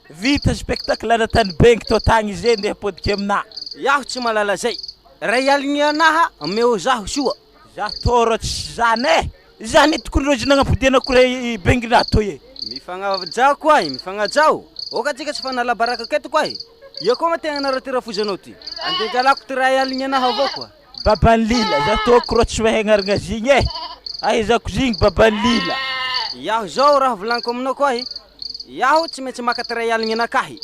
Vita spectacle natany bengy tô tagny izy eh ndeha apodiko aminah. Iaho tsy mahalala zay. Ray aligny anaha omeo zaho soa. Za tô rô tsy zany eh! Zany tokony rô izy nagnapodianako ray bengina toy eh! Mifagnajao koa eh, mifagnajao. Oka tsika tsy fanala baraka aketo koa eh. Ia koa ma tegna anareo ty rafozanao ty? Andeha angalako ty ray aligny anaha avao koa. Baban'i Lila, za tô kro tsy mahay agnarana zigny eh! Ahaizako zigny baban'i Lila. Iaho zao raha volaniko aminao koa eh, iaho tsy maintsy maka ty ray aligny anakahy.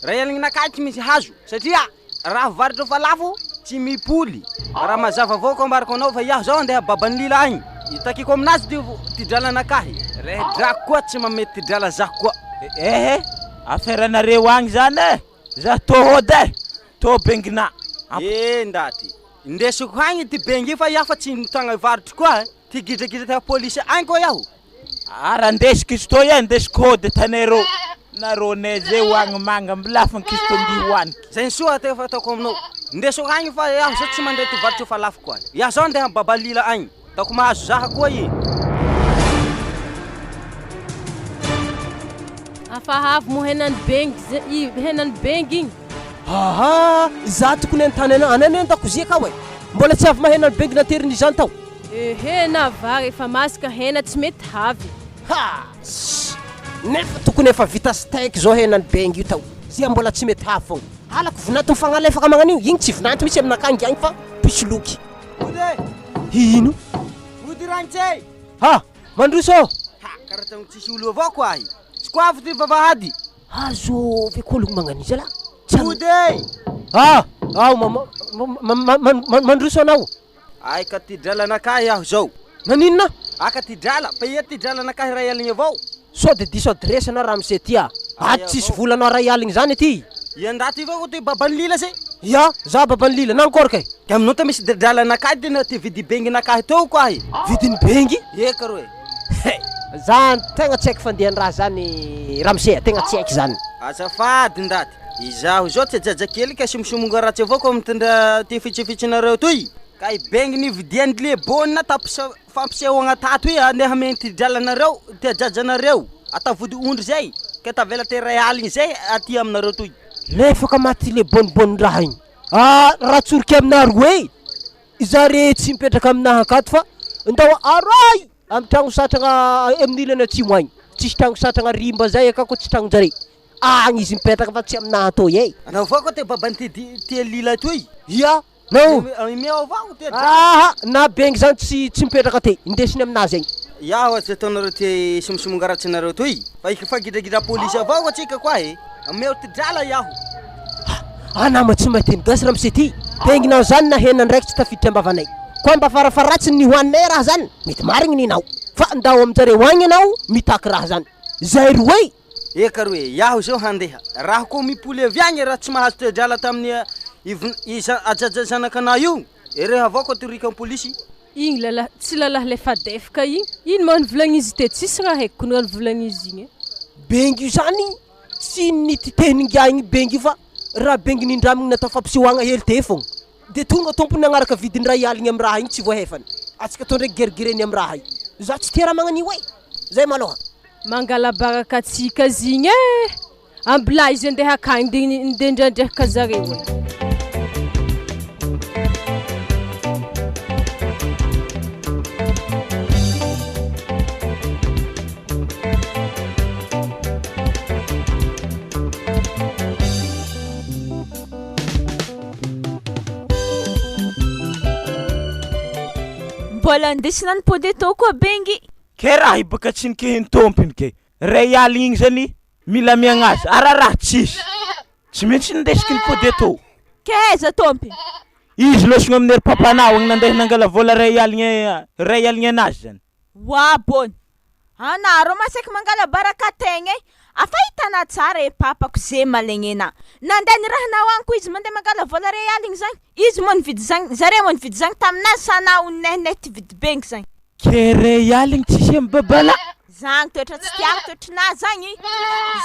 Ray aligny anakahy tsy misy hazo satria Raha varotra fa lafo tsy mipoly. Raha mazava avao ko ambarako anao fa iaho zao andeha baban'i Lila agny. Itakiko aminazy ty ty dralanakahy. Rehe drako koa tsy mamety ty drala zako koa. Ehe, aferanareo agny zany e! Za tô hody e! Tô bengina. Eh ndaty, indesiko agny ty bengy io fa iaho fa tsy mitagna hivarotry koa e! Ty gidragidra ty polisy agny koa iaho. Ara andesiko izy toy e, andesiko hody tanay rô. Narô ne zay ho agny manga milafy ny kiso tondia hoaniky. Zay ny soa te fataoko aminao. Ndeso agny fa iaho zao tsy mandray ty varotra fa lafo koa. Iaho zao andeha babalila agny. Ataoko mahazo zaha koa i. Afahavy moa henan'ny bengy ze- i henan'ny bengy igny. Aha, za tokony anontany anao, anay anie an-dakozia akao e. Mbola tsy avy mahena ny bengy naterin'izany tao. Ehe na vary efa masaka hena tsy mety havy. Ha! Tss! Nefa tokony efa vita steak zao henan'i Bengy io tao. Zia mbola tsy mety havy fogna. Halako vinanto mifagnalefaka magnan'io. Igny tsy vinanto mihitsy aminakahy ngiagny fa mpisoloky. Mody e! Ino? Mody ragnitse e! Ha! Mandroso ô! Ha! Karaha tagny tsisy olo avao koa ahy. Sokoavo ty vavahady. Azovy koa aloha magnan'io zalahy. Tsy am- Mody e! Ah! Ao ma- ma- ma- ma- ma- mandroso anao. Ay ka ty dralanakahy aho zao. Naninona? Aka ty drala, fa ia ty dralanakahy ray aligny avao. Sao de diso adresse anao ramose ty a! Ato tsisy volanao ray aligny zany aty. Ia ndaty io avao ty baban'i Lila se? Ia, za baban'i Lila, nankôry kay? Ka aminao ta misy dralanakahy tena ty vidy benginakahy teo ko ahy. Vidin'i bengy? Eka roe. He! Zany tegna tsy haiko fandehan'ny raha zany ramose a, tegna tsy haiko zany. Azafady ndaty. Izaho izao tsy ajaja kely ka somosomonga ratsy avao ko mitondra ty fitsifitsinareo toy. Ka i bengy nividian'i lebona tampisa fampisehoagna tato i andeha hameno ty dralanareo ty ajajanareo atao vody ondry zay ka tavela ty ray aligny zay aty aminareo toy. Lefaka maty le boniboniraha igny. Ah raha tsoriko aminareo e! Zare tsy mipetraka aminahy akato fa ndao aroay! Amin'ny tragno satragna amin'ny ilany atsimo agny. Tsisy tragno satragna rimba zay akao koa tsy tragnon-jare. Agny izy mipetraka fa tsy aminahy atoy e. Anao avao koa te baban'ity ty lila toy. Ia, nao. Omeo avao ty drala. Aha, na bengy zany tsy tsy mipetraka aty, indesiny aminazy agny. Iaho aza ataonareo ty somosomongaratsinareo toy fa hifagidragidra polisy avao atsika koa e. Omeo ty drala iaho. Ah nama tsy mahay teny gasy ramose ty. Benginao zany na hena ndraiky tsy tafiditra ambavanay. Koa mba farafaharatsiny ny hohaninay raha zany mety marigny ninao. Fa ndao aminjareo agny anao mitaky raha zany. Zay roe. Eka roe, iaho zao handeha. Raha koa mipoly avy agny raha tsy mahazo toe-drala tamin'ny ivon i ajaja zanakanao io, ereho avao koa toriko am polisy. Igny lalahy tsy lalahy lefadefaka igny, ino ma nivolagn'izy teo tsisy raha haiko raha nivolagn'izy igny e. Bengy io zany Tsy nititehiny ingahy igny bengy io fa raha bengy nindramigny natao fampisehoagna hely teo fogna. De tonga tompony nagnaraka vidiny ray aligny amy raha igny tsy voahefany. Atsika tô ndraiky gergereny amy raha io. Za tsy tia raha magnan'io e! Zay malôha. Mangalabaraka atsika zigny e! Ambilà izy andeha akagny de nde ndrandrehaka zareo e. Mbola ndesina nipody eto koa bengy. Ke raha io baka tsy nikehiny tompony ke ray aligny igny zany mila amiagna azy ara raha tsisy tsy maintsy nindesiky nipody eto. Ke aiza tompony? Izy lôsogno amin'ny ery papanao agny nandeha nangala vola ray aligny ray aligny anazy zany. Oa bôny! Anareo ma saiky mangala baraka tegna e! Afa hitanà tsara e papako ze malaigny anà. Nandeha nirahanao agny koa izy mandeha mangala vola ray aligny zagny. Izy moa nividy zagny, zare moa nividy zagny taminazy sa anà ho ty vidy bengy zagny. Ke ray aligny tsisy amy babala. Zagny toetra tsy tiako toetrinà zagny.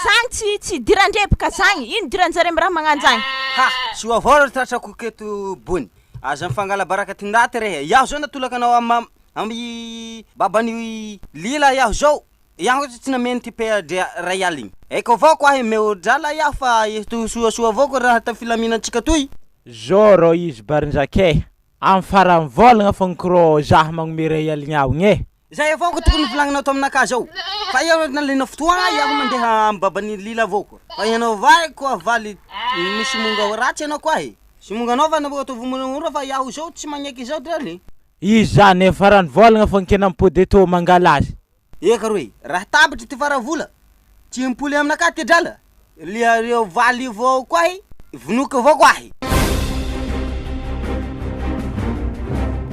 Zagny tsy tsy idiran-drebaka zagny. Ino idiran-jare amy raha magnanjagny. Ha! Soa avao ro tratrako aketo bony. Aza mifangala baraka ty ndaty rehe. Iaho zao natolaka anao am Amy baban'i Lila iaho zao, iaho tsy nameno ty PAD ray aligny. Eka avao koa ahy omeo drala iaho fa eto soasoa avao koa raha ta filaminantsika toy. Zao rô izy barinjaka eh, am faran'ny vôlagna fogna krô zah magnome ray aligny ao igny eh. Zay avao ko tokony novolagninao taminakahy zao, fa iaho nalaina fotoagna iaho mandeha amy baban'i Lila avao koa, fa ianao vay koa valy misy monga ratsy anao koa eh, sy monga anao fa ataovy moramora fa iaho zao tsy magneky zao drala eh. Izy zany e farany vôlagna fô nkena mipody eto mangala azy. Eka roe, raha tapitry ty faravola, tsy mimpoly aminakahy ty drala, lia reo valy vao koa ahy, vonoiko avao koa ahy.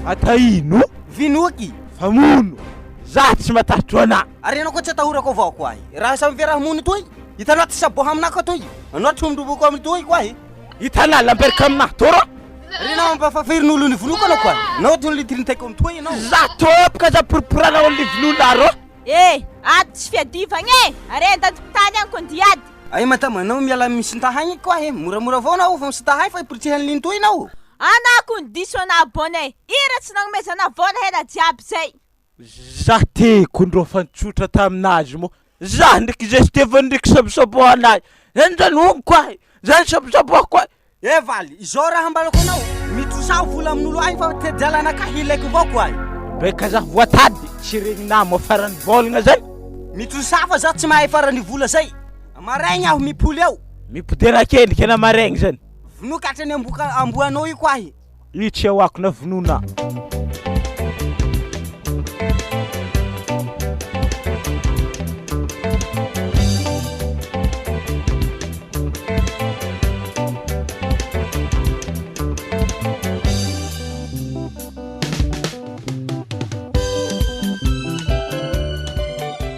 Ata ino? Vinoky. Famono! Za tsy matahotro anà. Ary anao koa tsy atahorako avao koa ahy, raha samy ve raha mono toy, hitanao ty saboha aminakahy toy, anao trondroboko amy toy koa ahy. Hitanà lamberka aminah tô rô. Renao ampafafirin'olo ny vonoiko anao koa. Nao tony litrinteko amitoy ianao. Za tompoko aza poroporana olo ny vonoina rô. Eh! Ady tsy fiadivagna e! Are an-tany agny ko ndia ady. Ay madama anao miala misintaha agny koa e! Moramora avao anao fa misintaha agny fa hiporitsehan'ny lintoy anao. Anah kony diso anah bonne e! Ira tsy nagnomezana vola hela jiaby zay. Za te kondro fa nitsotra taminazy moa za ndraiky zay sy ndraiky sabosabohana ahy zany zany honiko ahy zany sabosabohako ahy. Eh valy, izao raha ambarako anao, mitrosaho vola amin'olo ahy fa te-jalanakahy ilaiko avao ko ahy. Beka za voatady tsy regninà moa farany vôlagna zany. Mitrosaha fa za tsy mahay farany vola zay, maraigny aho mipoly ao. Mipodera akendriky ana maraigny zany. Vonoiko hatrany amboka amboanao io ko ahy. Io tsy ahoako na vonoina.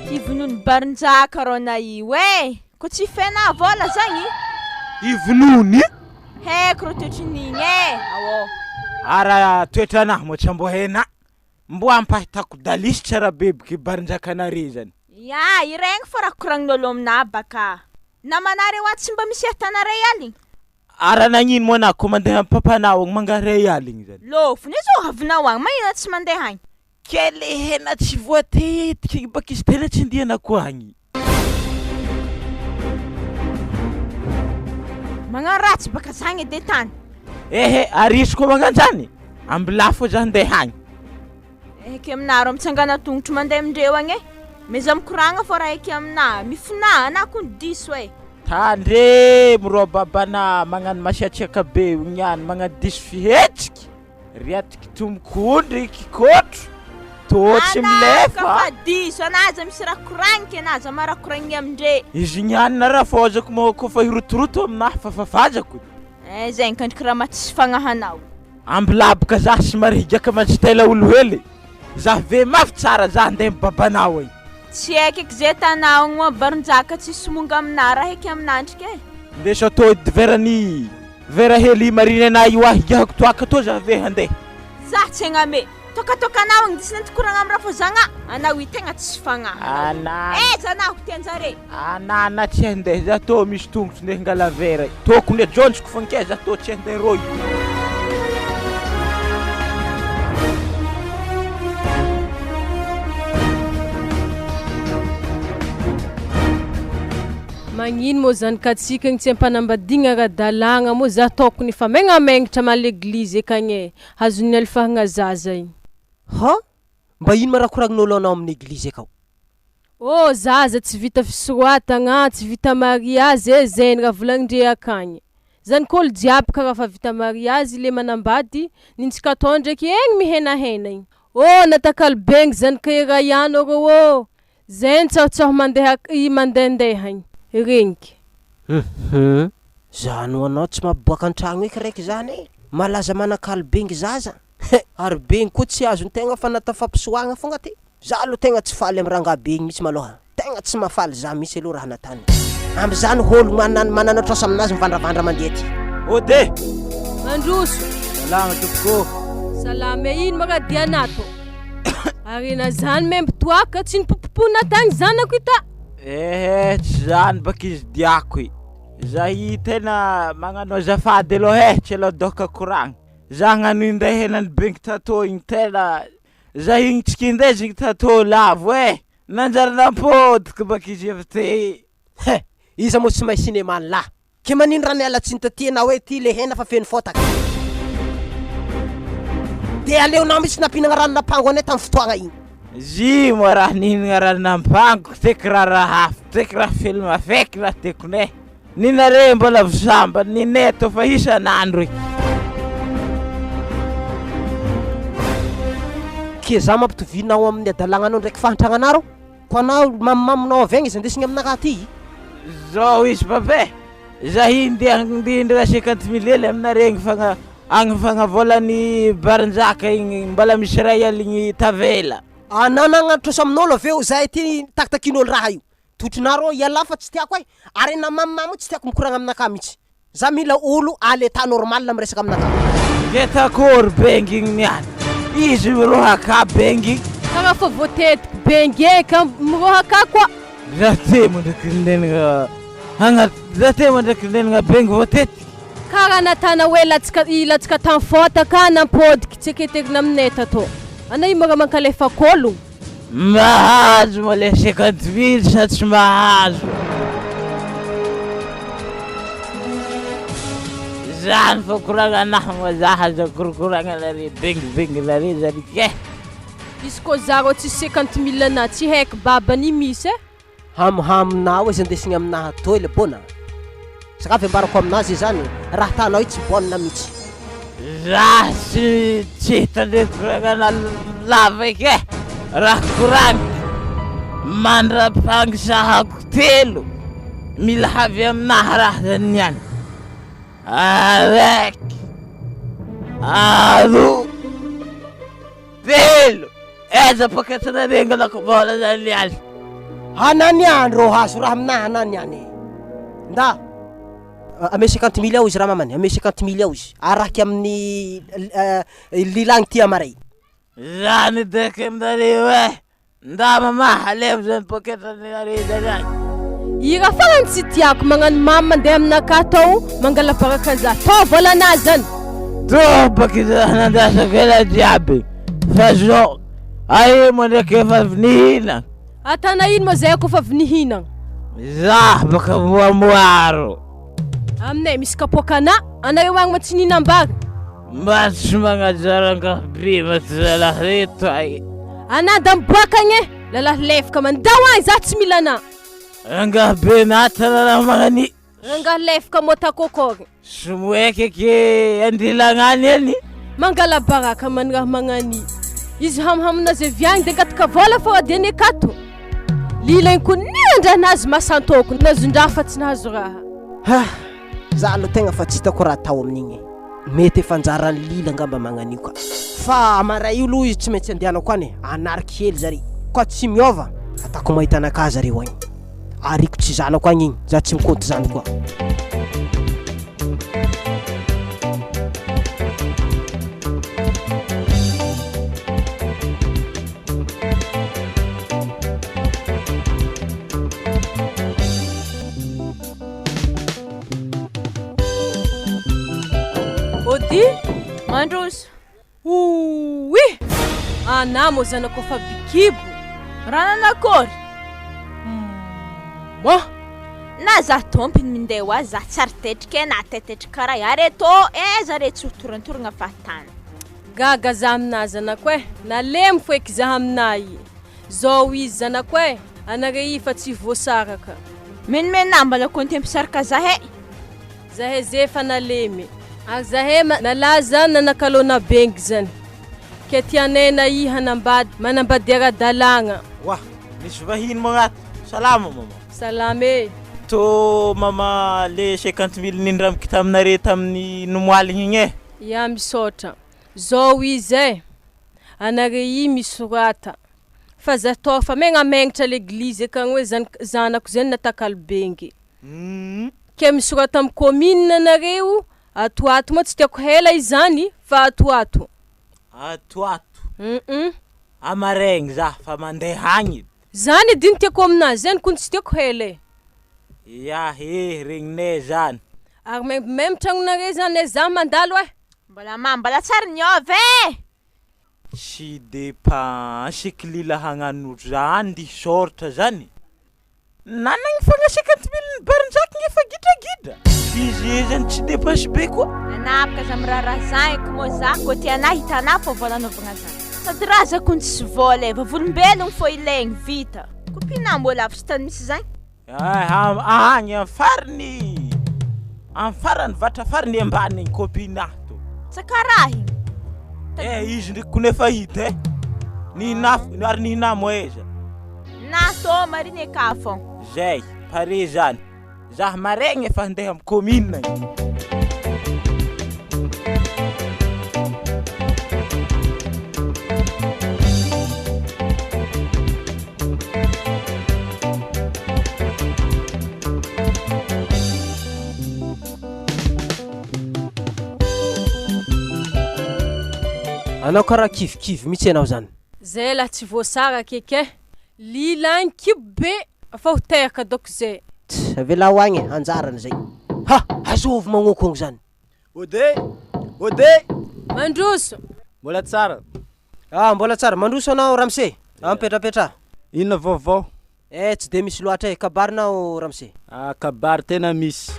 Hivonoin'i Barinjaka rô na io e! Ko tsy fena vola zagny. Hivonoiny? Haiko rô toetrin'igny e! Aô. Ara toetranahy moa tsy ambo hena mbo ampahitako dalisy tsara bebiky barinjakanare zany. Ya, iregny fô raha koragnin'ôlo aminahy baka. Namanareo ato tsy mba misy ahitanareo aligny? Ara nagnino moa anah ko mandeha amy papanao agny mangaray aligny zany? Lôfony izy io avinao agny, magnino anao tsy mandeha agny? Ke le hena tsy voatetiky igny baka izy tena tsy andianako agny. Magnano ratsy baka zagny edy tany. Ehe, ary izy koa magnano zany, ambilà fô za handeha agny. Eky aminà rô mitsangana tongotro mandeha amindreo agny e. Meza mikoragna fô raha eky aminà, mifonà anà kony diso e. Tandremo rô babanà magnano masiatsiaka be io niany magnano diso fihetsiky. Ry atiky tomok'ondry kikotro, tô tsy Anà milefa. ka fa diso, anà aza misy raha koragniko anà aza mara koragniny amindre. Izy niany na raha fôzako moa kôfa hirotoroto aminahy fa fafazako. Eh zegny kandriky raha maha tsisy fagnahanao. Ambilaboka zah somary higiaka mandritela olo hely. Zah ve mafy tsara zah ndeha amy babanao agny. Tsy haiko eky ze tanà agny moa baronjaka tsisy monga aminà raha eky aminà ndriky e. Ndeso atô edy verany vera hely mariny anah io ahy higiahako toaka tô zah ve handeha. Zah tsy hagname. Tokatokanao agny disy nantokoragna amy rafozagna anao io tegna tsisy fagnahy. Anà. Aiza anah ho tianjare. Anà na tsy handeha zah tô misy tongotro ndeha hangala vera tokony ajonjoko fa nke zah tô tsy handeha rô io. Magnino moa zany ka tsika igny tsy ampanambadiagna ara-dalàgna moa zah tokony fa megnamengnatra ma l'église akagny e, azon'ny alifahagna zaza igny. Ha! Mba ino ma raha koragnin'olo anao amin'ny eglizy akao? Oh zaza tsy vita fisoratagna, tsy vita mariazy e, zay ny raha volagnindre akagny. Zany koa olo jiaby karaha fa vita mariazy le manambady, nintsika atao ndraiky egny mihenahena igny. Ô natakalo bengy zany ka iray ihany rô ô! Zay ny tsahotsaho mandeha i mandehandeha igny, regniky. Hum zany ho anao tsy mampiboaka an-tragno eky raiky zany e! Malaza manakalo bengy zaza, he! Ary bengy koa tsy azon-tegna fa natao fampisoahagna fogna ty. Za aloha tegna tsy faly am rangahy be igny mihitsy malôha, tegna tsy mahafaly za mihitsy aloha raha natany. Amizany hôlo manan manana trosa aminazy mivandravandra mandeha ty. Ode! Mandroso. Salama tompoko. Salama e, ino ma raha dianà tô? Arena zany membo toaka, tsy nipopopona tagny zanako ita. Ehe, tsy zany baka izy diako i. Za i tena magnano azafady aloha e, tsy aloha doka koragna. Za hagnano inday henan'ny bengy tatô igny tena Za igny tsy kindezigny tatô lavo eh! Nanjary nampodiko baka izy avy te. He! Iza moa tsy mahay cinéma ny lahy? Ke manino raha miala tsiny taty enao hoe ty le hena fa feno fotaka? De aleonao mitsy nampihinagna ranon'ampango anay tam fotoagna igny. Zy moa raha nihinagna ranon'ampango teky raha hafa teky raha film feky raha tekone. Ninare mbola vo sambany ninay atao fa isan'andro e. Ke za mampitovianao amin'ny adalagnanao ndraiky fahantragnanah rô? Ko anao mamimaminao avy agny izy andesigny aminakahy aty. Zao izy papa e, za hindeha handindra cinquante mille hely aminare agny fagna agny fagnavolan'ny barinjaka igny mbola misy ray aligny tavela. Anao nagnano trosa amin'olo avy eo zahay aty takitakin'olo raha io. Totronà rô ialahy fa tsy tiako ai! Ary na mamimamy io tsy tiako mikoragna aminakahy mihitsy. Za mila olo à l'état normal miresaka aminakahy. Ngeta akory bengy igny niany, izy mirohaka bengy. Karaha fa voatetiky bengy e ka mirohaka koa. Za te mandraky nenagna agnaty, za te mandraky nenagna bengy voatetiky. Karaha natana hoe latsaka i latsaka tam fotaka nampodiky tsy eketerina aminay tatô. Ana io mora mankalefa kôlogno. Mahazo moa le cinquante mille sa tsy mahazo? Zany fa koragnanahy moa za aza korokoragnanare bengibengинare zany ke. Izy koa za rô tsisy cinquante mille anah tsy haiko babany misy e. Hamohamonao izy andesigny aminahy atoy le bona. Sakafo ambarako aminazy izany raha atanao io tsy bonne mihitsy. Za tsy tsy hitandreko koragnana lava eky e, raha koragniko mandra-pangisahako telo mila avy aminahy raha zany niany, araiky, aroa, telo, aiza poketra-nareo angalako vôla zany niany. Anà niany rô hazo raha aminahy anà niany e. Nda. Ameo cinquante mille ao izy ramamany, ameo cinquante mille ao izy, araky amin'ny lilagny ty amaray. Zany ndraiky aminareo e! Nda mama alefa zany poketra-nareo zany agny. I raha farany tsy tiako magnano mamy mandeha aminakahy tao mangala baraka za tao vôlanahy zany. Tompoko izy raha nandrasako ela jiaby fa zao aia moa ndraiky efa avy nihinana. Atana ino moa zay kofa avy nihinagna? Za baka moamoaro. Aminay misy kapoakanà, anareo agny ma tsy nihinam-bary? Mba tsy magnaja rangahy be ma ty zalahy reto ay. Anà da miboaka agny e, lalahy lefaka mandao agny za tsy mila anà. Rangahy be natana raha magnani. Rangahy lefaka môtakôkôry. Somoeky eky andilagna any eny. Mangala baraka man raha magnani. Izy hamohamonazy avy agny de angataka vôla fô ady eny akato. Lila igny koa nirandranazy masantôko nazon-draha fa tsy nahazo raha. Ha! Za aloha tegna fa tsy hitako raha atao amin'igny e. Mety efa anjaran'i Lila angamba magnan'io ka. Fa amaray io aloha izy tsy maintsy andehanako any e, anariko hely zare. Koa tsy miôva, ataoko mahita anakahy zareo agny. Ariko tsy zanako agny igny, za tsy mikaonty zany koa. Ody, Mandroso. Ouii! Anah moa zanako efa bikibo. Raha nanakory? Moa! Na za tompony mindeha ho azy za tsy ary tetrika e na tetetra karaha i ary eto e zare tsy ho torantoragna fahatany. Gaga za aminah zanako e! Nalemy foeky za aminah i. Zao izy zanako e! Anare i fa tsy voasaraka. Menomenà mbola konty hampisaraka zahay. Zahay ze efa nalemy. Ary zahay nalaza nanakalona bengy zany. Ke tianay na i hanambady, manambady ara-dalàgna. Oa, misy vahiny moa ato. Salama mama. Salama e. Tô mama le cinquante mille nindramiko taminare tamin'ny nomoaligny igny e. Ya misaotra. Zao izy e, anare i misorata fa za tô fa megnamegnotra l'eglise akagny hoe zanak- zanako zay natakalo bengy. Ke misorata amy commune anareo ato ato moa tsy tiako hela izany fa ato ato. Ato ato. Hum. Amaregny za fa mandeha agny edy. Zany edy no tiako aminazy zany kony tsy tiako hela e. Ya he regninay zany. Ary maimbo tragnonare zany e, za mandalo e. Mbola ma mbola tsary niôva e! Tsy depense kilila hagnano zany ndi soratra zany. Nanagny fogna cinquante mille ny barinjaky nge fa gidragidra. Izy zany tsy depense be koa. Nanapaka za miraharaha zany ko moa za ko tianà hitanà fô vôla anaovagna zany. Sady raha za kony tsisy vôla e, vavolombelogno fô ilaigny vita. Kopinà mbô lavitry tany misy zany. Ah, agny am farany, am farany vatra farany ambany igny copine to. Tsakaraha igny. Eh, izy ndraiky kony efa hita e. Nihina ary nihina moa aiza? Na tô mariny eka fô. Zay, pare zany. Zah maregny efa handeha am commune agny. Anao karaha kivikivy mihitsy ianao zany. Zay lahy tsy voasaraka eky e. Lila agny kibo be fa ho teraka dôko zay. Tss, avelao agny e, anjarany zay. Ha! Azovy magnokogno zany. Ode! Ode! Mandroso. Mbola tsara. Ah, mbola tsara. Mandroso anao ramose. Ah, mipetrapetraha. Inona vaovao? Eh, tsy de misy loatra e. Kabarinao ramose. Ah, kabary tena misy.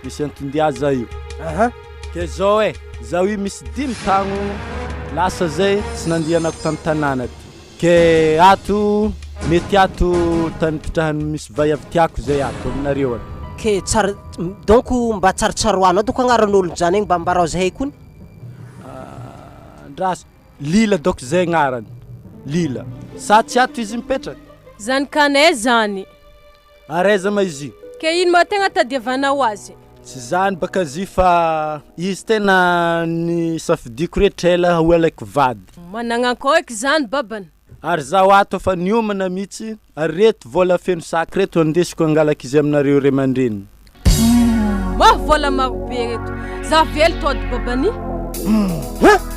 Misy anton-diaza io. Aha. Ke zao e, zaho io misy dimy tagno lasa zay tsy nandihanako tamy tanàna ty. Ke ato, mety ato tany ipitrahany misy vaiavy tiako zay ato aminareo ato. Ke tsara, donc mba tsarotsaroanao doko agnaran'olo zany egny mba ambarao zahay kony. Ah, andraso. Lila dôko zay agnarany, Lila. Sa tsy ato izy mipetraka? Zanakanay zany. Ary aiza ma izy io? Ke ino ma tegna tadiavanao azy? Tsy zany baka izy io fa izy tena nisafidiako rehetra ela ho alaiko vady. Managna akô eky zany babany. Ary zaho ato efa niomana mihitsy ary reto vola feno sac reto andesiko hangalaka izy aminareo ray aman-dreniny. Mah vola marobe reto. Za velo tody babany. Hum!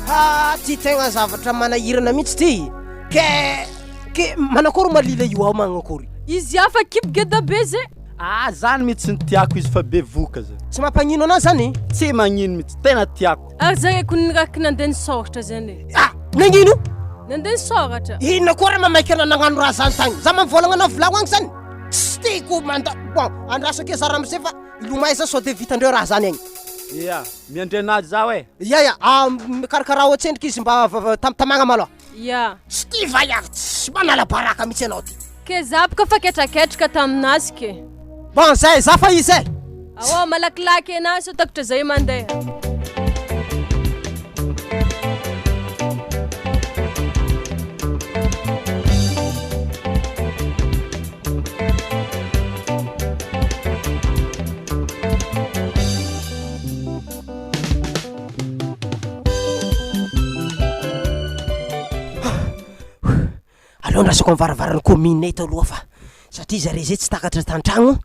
Ha ty tegna zavatra manahirana mihitsy ty. Ke ke manakory ma lila io ao magnakory? Izy hafa kibo geda be ze. Ah zany mihitsy ny tiako izy fa bevoka zay. Tsy mampagnino anao zany? Tsy magnino mihitsy, tena tiako. Ary zay ko niraky nandeha nisôratra zany e. Ah! Nagnino? Nandeha nisôratra. Inona koa raha mamaika anao nagnano raha zany tagny? Za mivôlagna anao volagno agny zany? Tsy tiako manda bon andraso ake za ramose fa ilomay za sao de vitandreo raha zany agny. Ia, miandry anazy zaho e. Ia ia, ah, mikarakarao atsendriky izy mba tamtamagna malôha. Ia. Tsy ty vaiavy tsy manala baraka mihitsy anao ty. Ke za boka fa ketraketraka taminazy ke. Bon zay za fa izy e. Ao malakilaky anazy sao takitra zay mandeha. Aleo andrasako amin'ny varavaran'ny commune eto aloha fa satria zare zay tsy takatra tan-tragno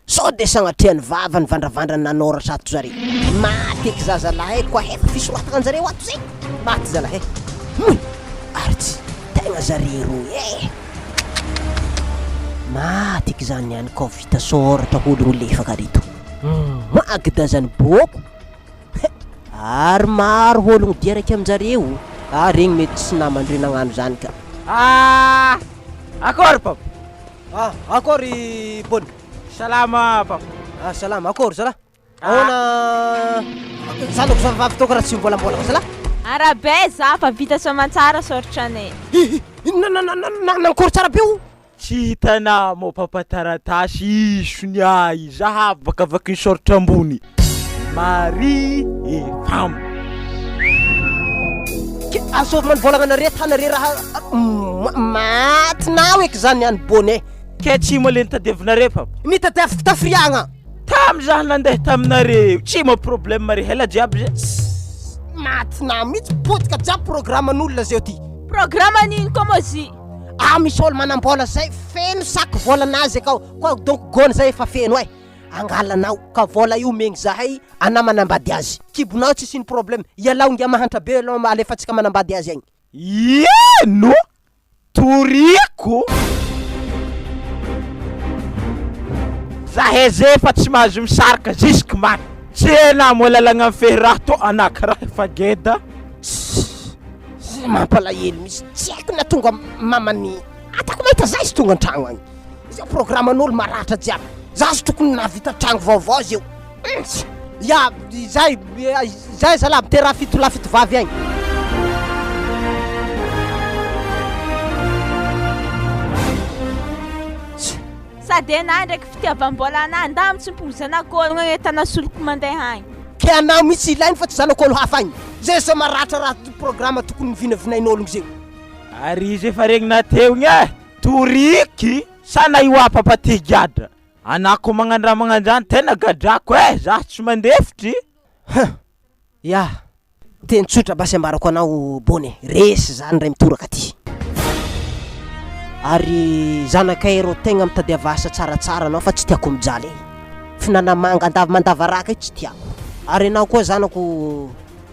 sao de sagnatria ny vava nivandravandra nanoratra ato zare. Maty eky zazalahy e, koa hefa fisoratana anjareo ato zay. Maty zalahy e. Hoy! Ary tsy tegna zare roy e. Maty eky zany ihany kao vita sôratra ologno lefaka reto. Magda zany bôko. He! Ary maro ologno dia raiky aminjareo, ah regny mety tsy namandreo nagnano zany ka. Ah! Akory papa! Ah, akory Bony! Salama papa! Ah, salama, akory zalah! Ahoana zanako zavavavy tao karaha tsy mivôlambôlagna zalah? Arabe za fa vita soamantsara sôritranay. Hihi! Na na na na nankory tsara be o! Tsy hitanà moa papa taratasy isonia izaho avakavaky ny soratra ambony Marie et femme. Ke Asôvy manivôlagna anare tany are raha matinao eky zany any bonnet. Ke tsy moa le nitadiavinareo papa? Nitadiaviko tafiriagna. Tam zah nandeha taminareo tsy moa problème re ela jiaby zay. Matinao mihitsy potika jiaby programme n'olona zeo ty. Programme n'ino koa moa zy? Ah misy olo manam-bola zay feno sac volanazy akao koa donc gony zay efa feno eh. Angalanao ka vola io omegny zahay anah manambady azy. Kibonao tsisy ino problème ialao ngia mahantra be alao alefatsika manambady azy agny. Ino? Toriko? Zahay zay efa tsy mahazo misaraka jusque maty. Tsy enah moa lalagna mifehy raha tô anah karaha efa geda. Tssy mampalahelo mihitsy tsy haiko na tonga mamany atako mahita za izy tonga antragno agny. Zao programan'olo maratra jiaby. Za aza tokony nahavita tragno vaovao zeo. Ya, zay, zay zalahy miteraha fitolahy fitovavy agny. Sady enah ndraiky fitiavam-bola anah ndà mitsimpogno zanak'ôlogno agny ahitana soloko mandeha agny. Ke anao mihitsy ilainy fa tsy zanak'ôlo hafa agny. Zay zao maratra raha programa tokony novinavinain'ôlogno zeo. Ary izy efa regnina teo igny eh! Toriky sa na io apapa ty gadra? Anah ko magnano raha magnanzany tena gadrako eh! Zah tsy mandefitry. Huh! Ya! Teny tsotra basy ambarako anao Bony e, resy zany ray mitoraka ty. Ary zanakay rô tegna mitadiava asa tsaratsara anao fa tsy tiako mijaly e. Fihinanamanga andava mandavaraka io tsy tiako. Ary enao koa zanako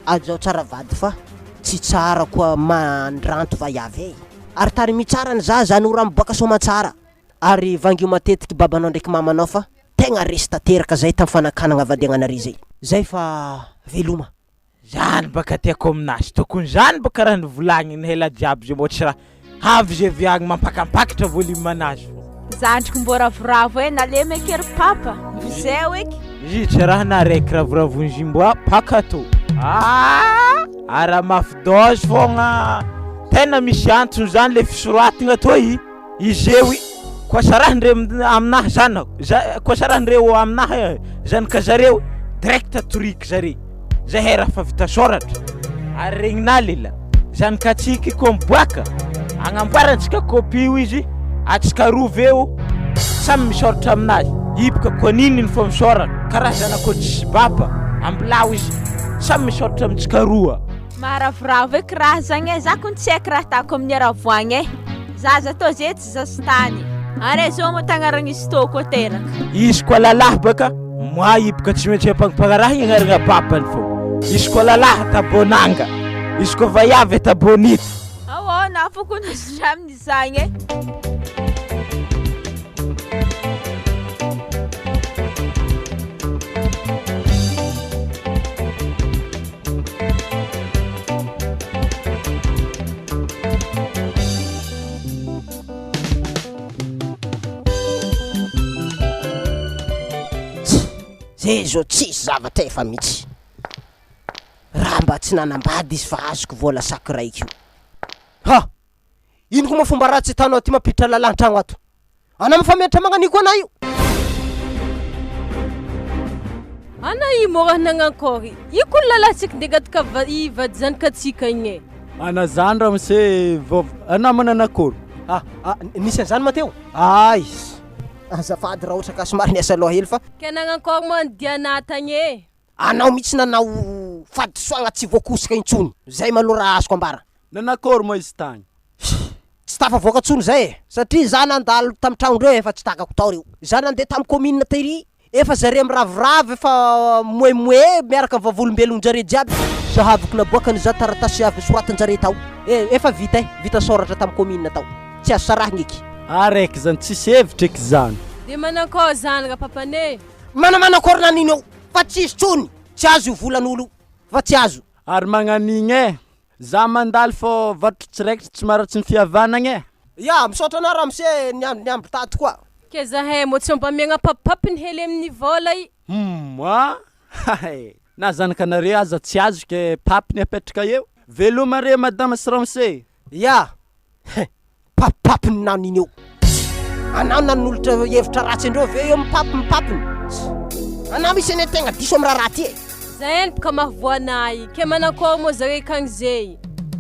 ajao tsara vady fa tsy tsara koa mandranto vaiavy e. Ary tarimo tsara ny zaza any ora miboaka soamantsara. Ary vangio matetiky babanao ndraiky mamanao fa tegna resy tanteraka zay tam fanakanagna vadiagnanare zay. Zay fa veloma. Zany baka tiako aminazy tokony zany baka raha nivolagniny ela jiaby zay mbô tsy raha avy zay viagny mampakampakatra volume anazy fô. Zandriko mbô ravoravo e, nalemy eky ry papa, vizeo eky. Izy tsy raha naraiky ravoravon'i Zimboa paka tô. Ah! Ara mafy dose fogna. Tena misy antony zany le fisoratagna toy. Izeo i, koa sarahin-dreo aminahy zanako, za- koa sarahin-dreo aminahy zanaka zareo, direct toriko zare, zahay raha fa vita sôratra, ary regninà lela, zanak'antsika io koa miboaka, agnamboarantsika copie io izy, antsika roa avy eo samy misôratra aminazy, hiboka koa n'inon'ino fô misôratra, karaha zanak'olo tsisy baba, ambilao izy, samy misôratra amintsika roa. Maharavoravo eky raha zagny e, za kony tsy haiko raha atako amin'ny haravoagna e, zaza tô ze tsy zaza tany, ary zao moa tagnarana izy tô koa teraka. Izy koa lalahy baka moi i boka tsy maintsy ampagnimpagnarahigny agnarana papany fô izy koa lalahy ata bonanga izy koa vaiavy ata bonito. Ahoana fo kony azondra amin'izagny e. Zay zao tsisy zavatra efa mihitsy. Raha mba tsy nanambady izy fa azoko vola sac raiky io. Ha! Ino koa moa fomba ratsy ataonao ty mampiditra lalahy an-tragno ato? Anao mifamehitra magnan'io koa anah io. Ana i môra nagnankôry? Io koa ny lalahintsika ndeha angataka va- i vady zanakatsika igny e. Ana zany ramose vao ana manana akôry? Ah, ah, nisy an'izany ma teo? Ay! Azafady raha ohatra ka somary niasa loha hely fa. Ke nagnankôry moa ny dianà tagny e? Anao mihitsy nanao fahadisoagna tsy voakosika intsony. Zay malôha raha azoko ambara. Nanakôry moa izy tagny? Tsy tafavoaka tsony zay e! Satria za nandalo tam tragnondreo efa tsy takako tao reo. Za nandeha tam commune tery efa zare miraviravy efa moemoe miaraka am vavolombelonjare jiaby. Zahaviko naboakany za taratasy avy soratanjare tao e! Efa vita e! Vita soratra tam commune tao. Tsy azo sarahigny eky. Araiky zany tsisy hevitra eky zany. De manankôry zany rapapane? Manamanankôry nanino eo fa tsisy tsony! Tsy azo io volan'olo io fa tsy azo. Ary magnanigny e! Za mandalo fô varotra tsy raikitra tsy maharatsy ny fihavanagna e! Ya, misaotra anao ramose niandry niamby tato koa. Ke zahay mô tsy mba miagna papipapiny hely amin'ny vôla i. Humm a! Hay! Na zanakanareo aza tsy azo ke papiny apetraka eo! Veloma re madama sy ramose! Ya! He! Papipapiny naniny eo! Anao nanolotra hevitra ratsy andreo ve eo mipapy mipapiny? Anao misy anie tegna diso am raharaha ty e! Zay any bka mahavoa anay, ke manakôry moa zare kagny zey?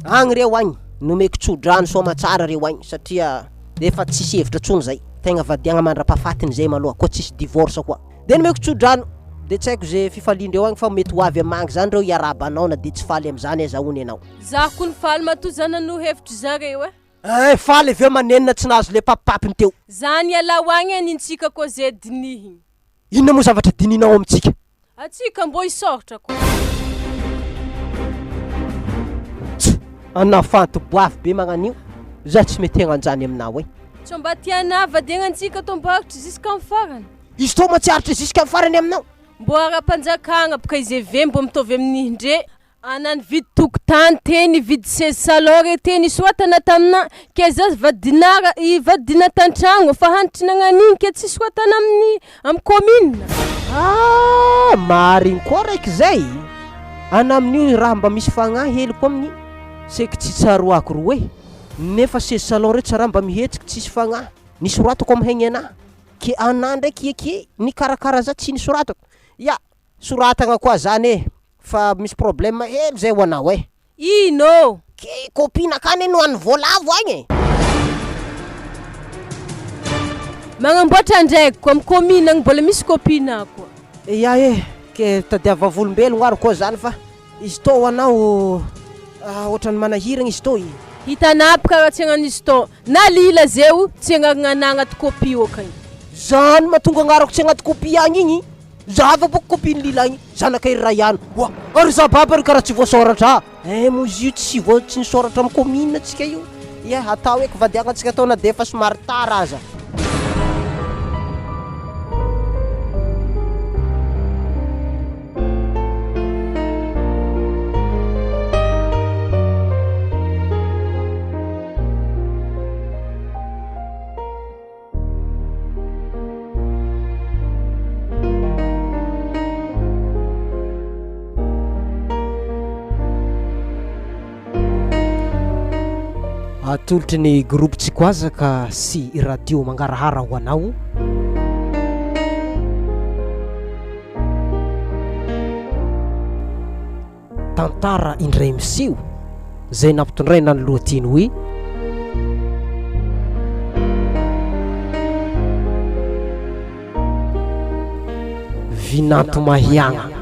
Agny reo agny, nomeko tso-drano soamatsara reo agny satria efa tsisy hevitra tsony zay, tegna vadiagna mandra-pahafatiny zay maloha koa tsisy divorce koa. De nomeko tso-drano, de tsy haiko ze fifaliandreo agny fa mety ho avy am agny zany reo hiarahaba anao na de tsy faly amzany aza hono enao. Za kony faly matoa za nanohy hevitry zareo e. Eh faly avy eo manenina tsy nahazo le papipapiny teo. Zany ialahy agny e nintsika koa ze dinihiny. Inona moa zavatra dinihinao amintsika? Atsika mbô hisaortra ko. Tch! Anà fanto boavy be magnan'io, za tsy mety hagnanjany aminao e. Tsô mba tianà vadiagna antsika tô mbo haritry zisk'amy farany. Izy tô ma tsy haritry zisk'amy farany aminao? Mbô ara-panjakagna boka izy eve mbô mitovy amin'ny ndre Ana nividy tokotany te nividy seza salon re te nisoratana tamina ke za vadinara i vadina tantragno fa hanitry nagnanigny ke tsy soratana amin'ny amy commune. Ah! Marigny koa raiky zay! Ana amin'io raha mba misy fagnahy hely koa amin'ny seky tsy tsaroako roe nefa seza salon reo tsy raha mba mihetsiky tsisy fagnahy nisoratako amy haigny anah ke anah ndraiky eky nikarakara za tsy nisoratako ya! Soratagna koa zany e! Fa misy problème hely zay ho anao eh. Ino? Ke copine akany no any voalavo agny e. Magnamboatra ndraiky ko am commune agny mbola misy copine koa. Ya eh, ke tadiavo vavolombelogno ary koa zany fa izy tô ho anao ohatrany manahiragna izy tô e. Hitanà karaha tsy hagnano izy tô na lila zeo tsy agnarana agnaty copie okany. Zany mahatonga agnarako tsy agnaty copie agny igny. Zava boko copine lila igny, zanaka iry ray ihany. Oa! Ary za baba ry karaha tsy voasoratra a! Eh moa izy io tsy voa tsy nisoratra am commune tsika io. Ia, atao eky vadiagna tsika atao na de efa somary tara aza. Atolotry ny Groupe Tsikwazaka sy Radio Mangarahara ho anao. Tantara indray miseho izay nampitondraina ny lohateny hoe. Vinanto Mahiagna.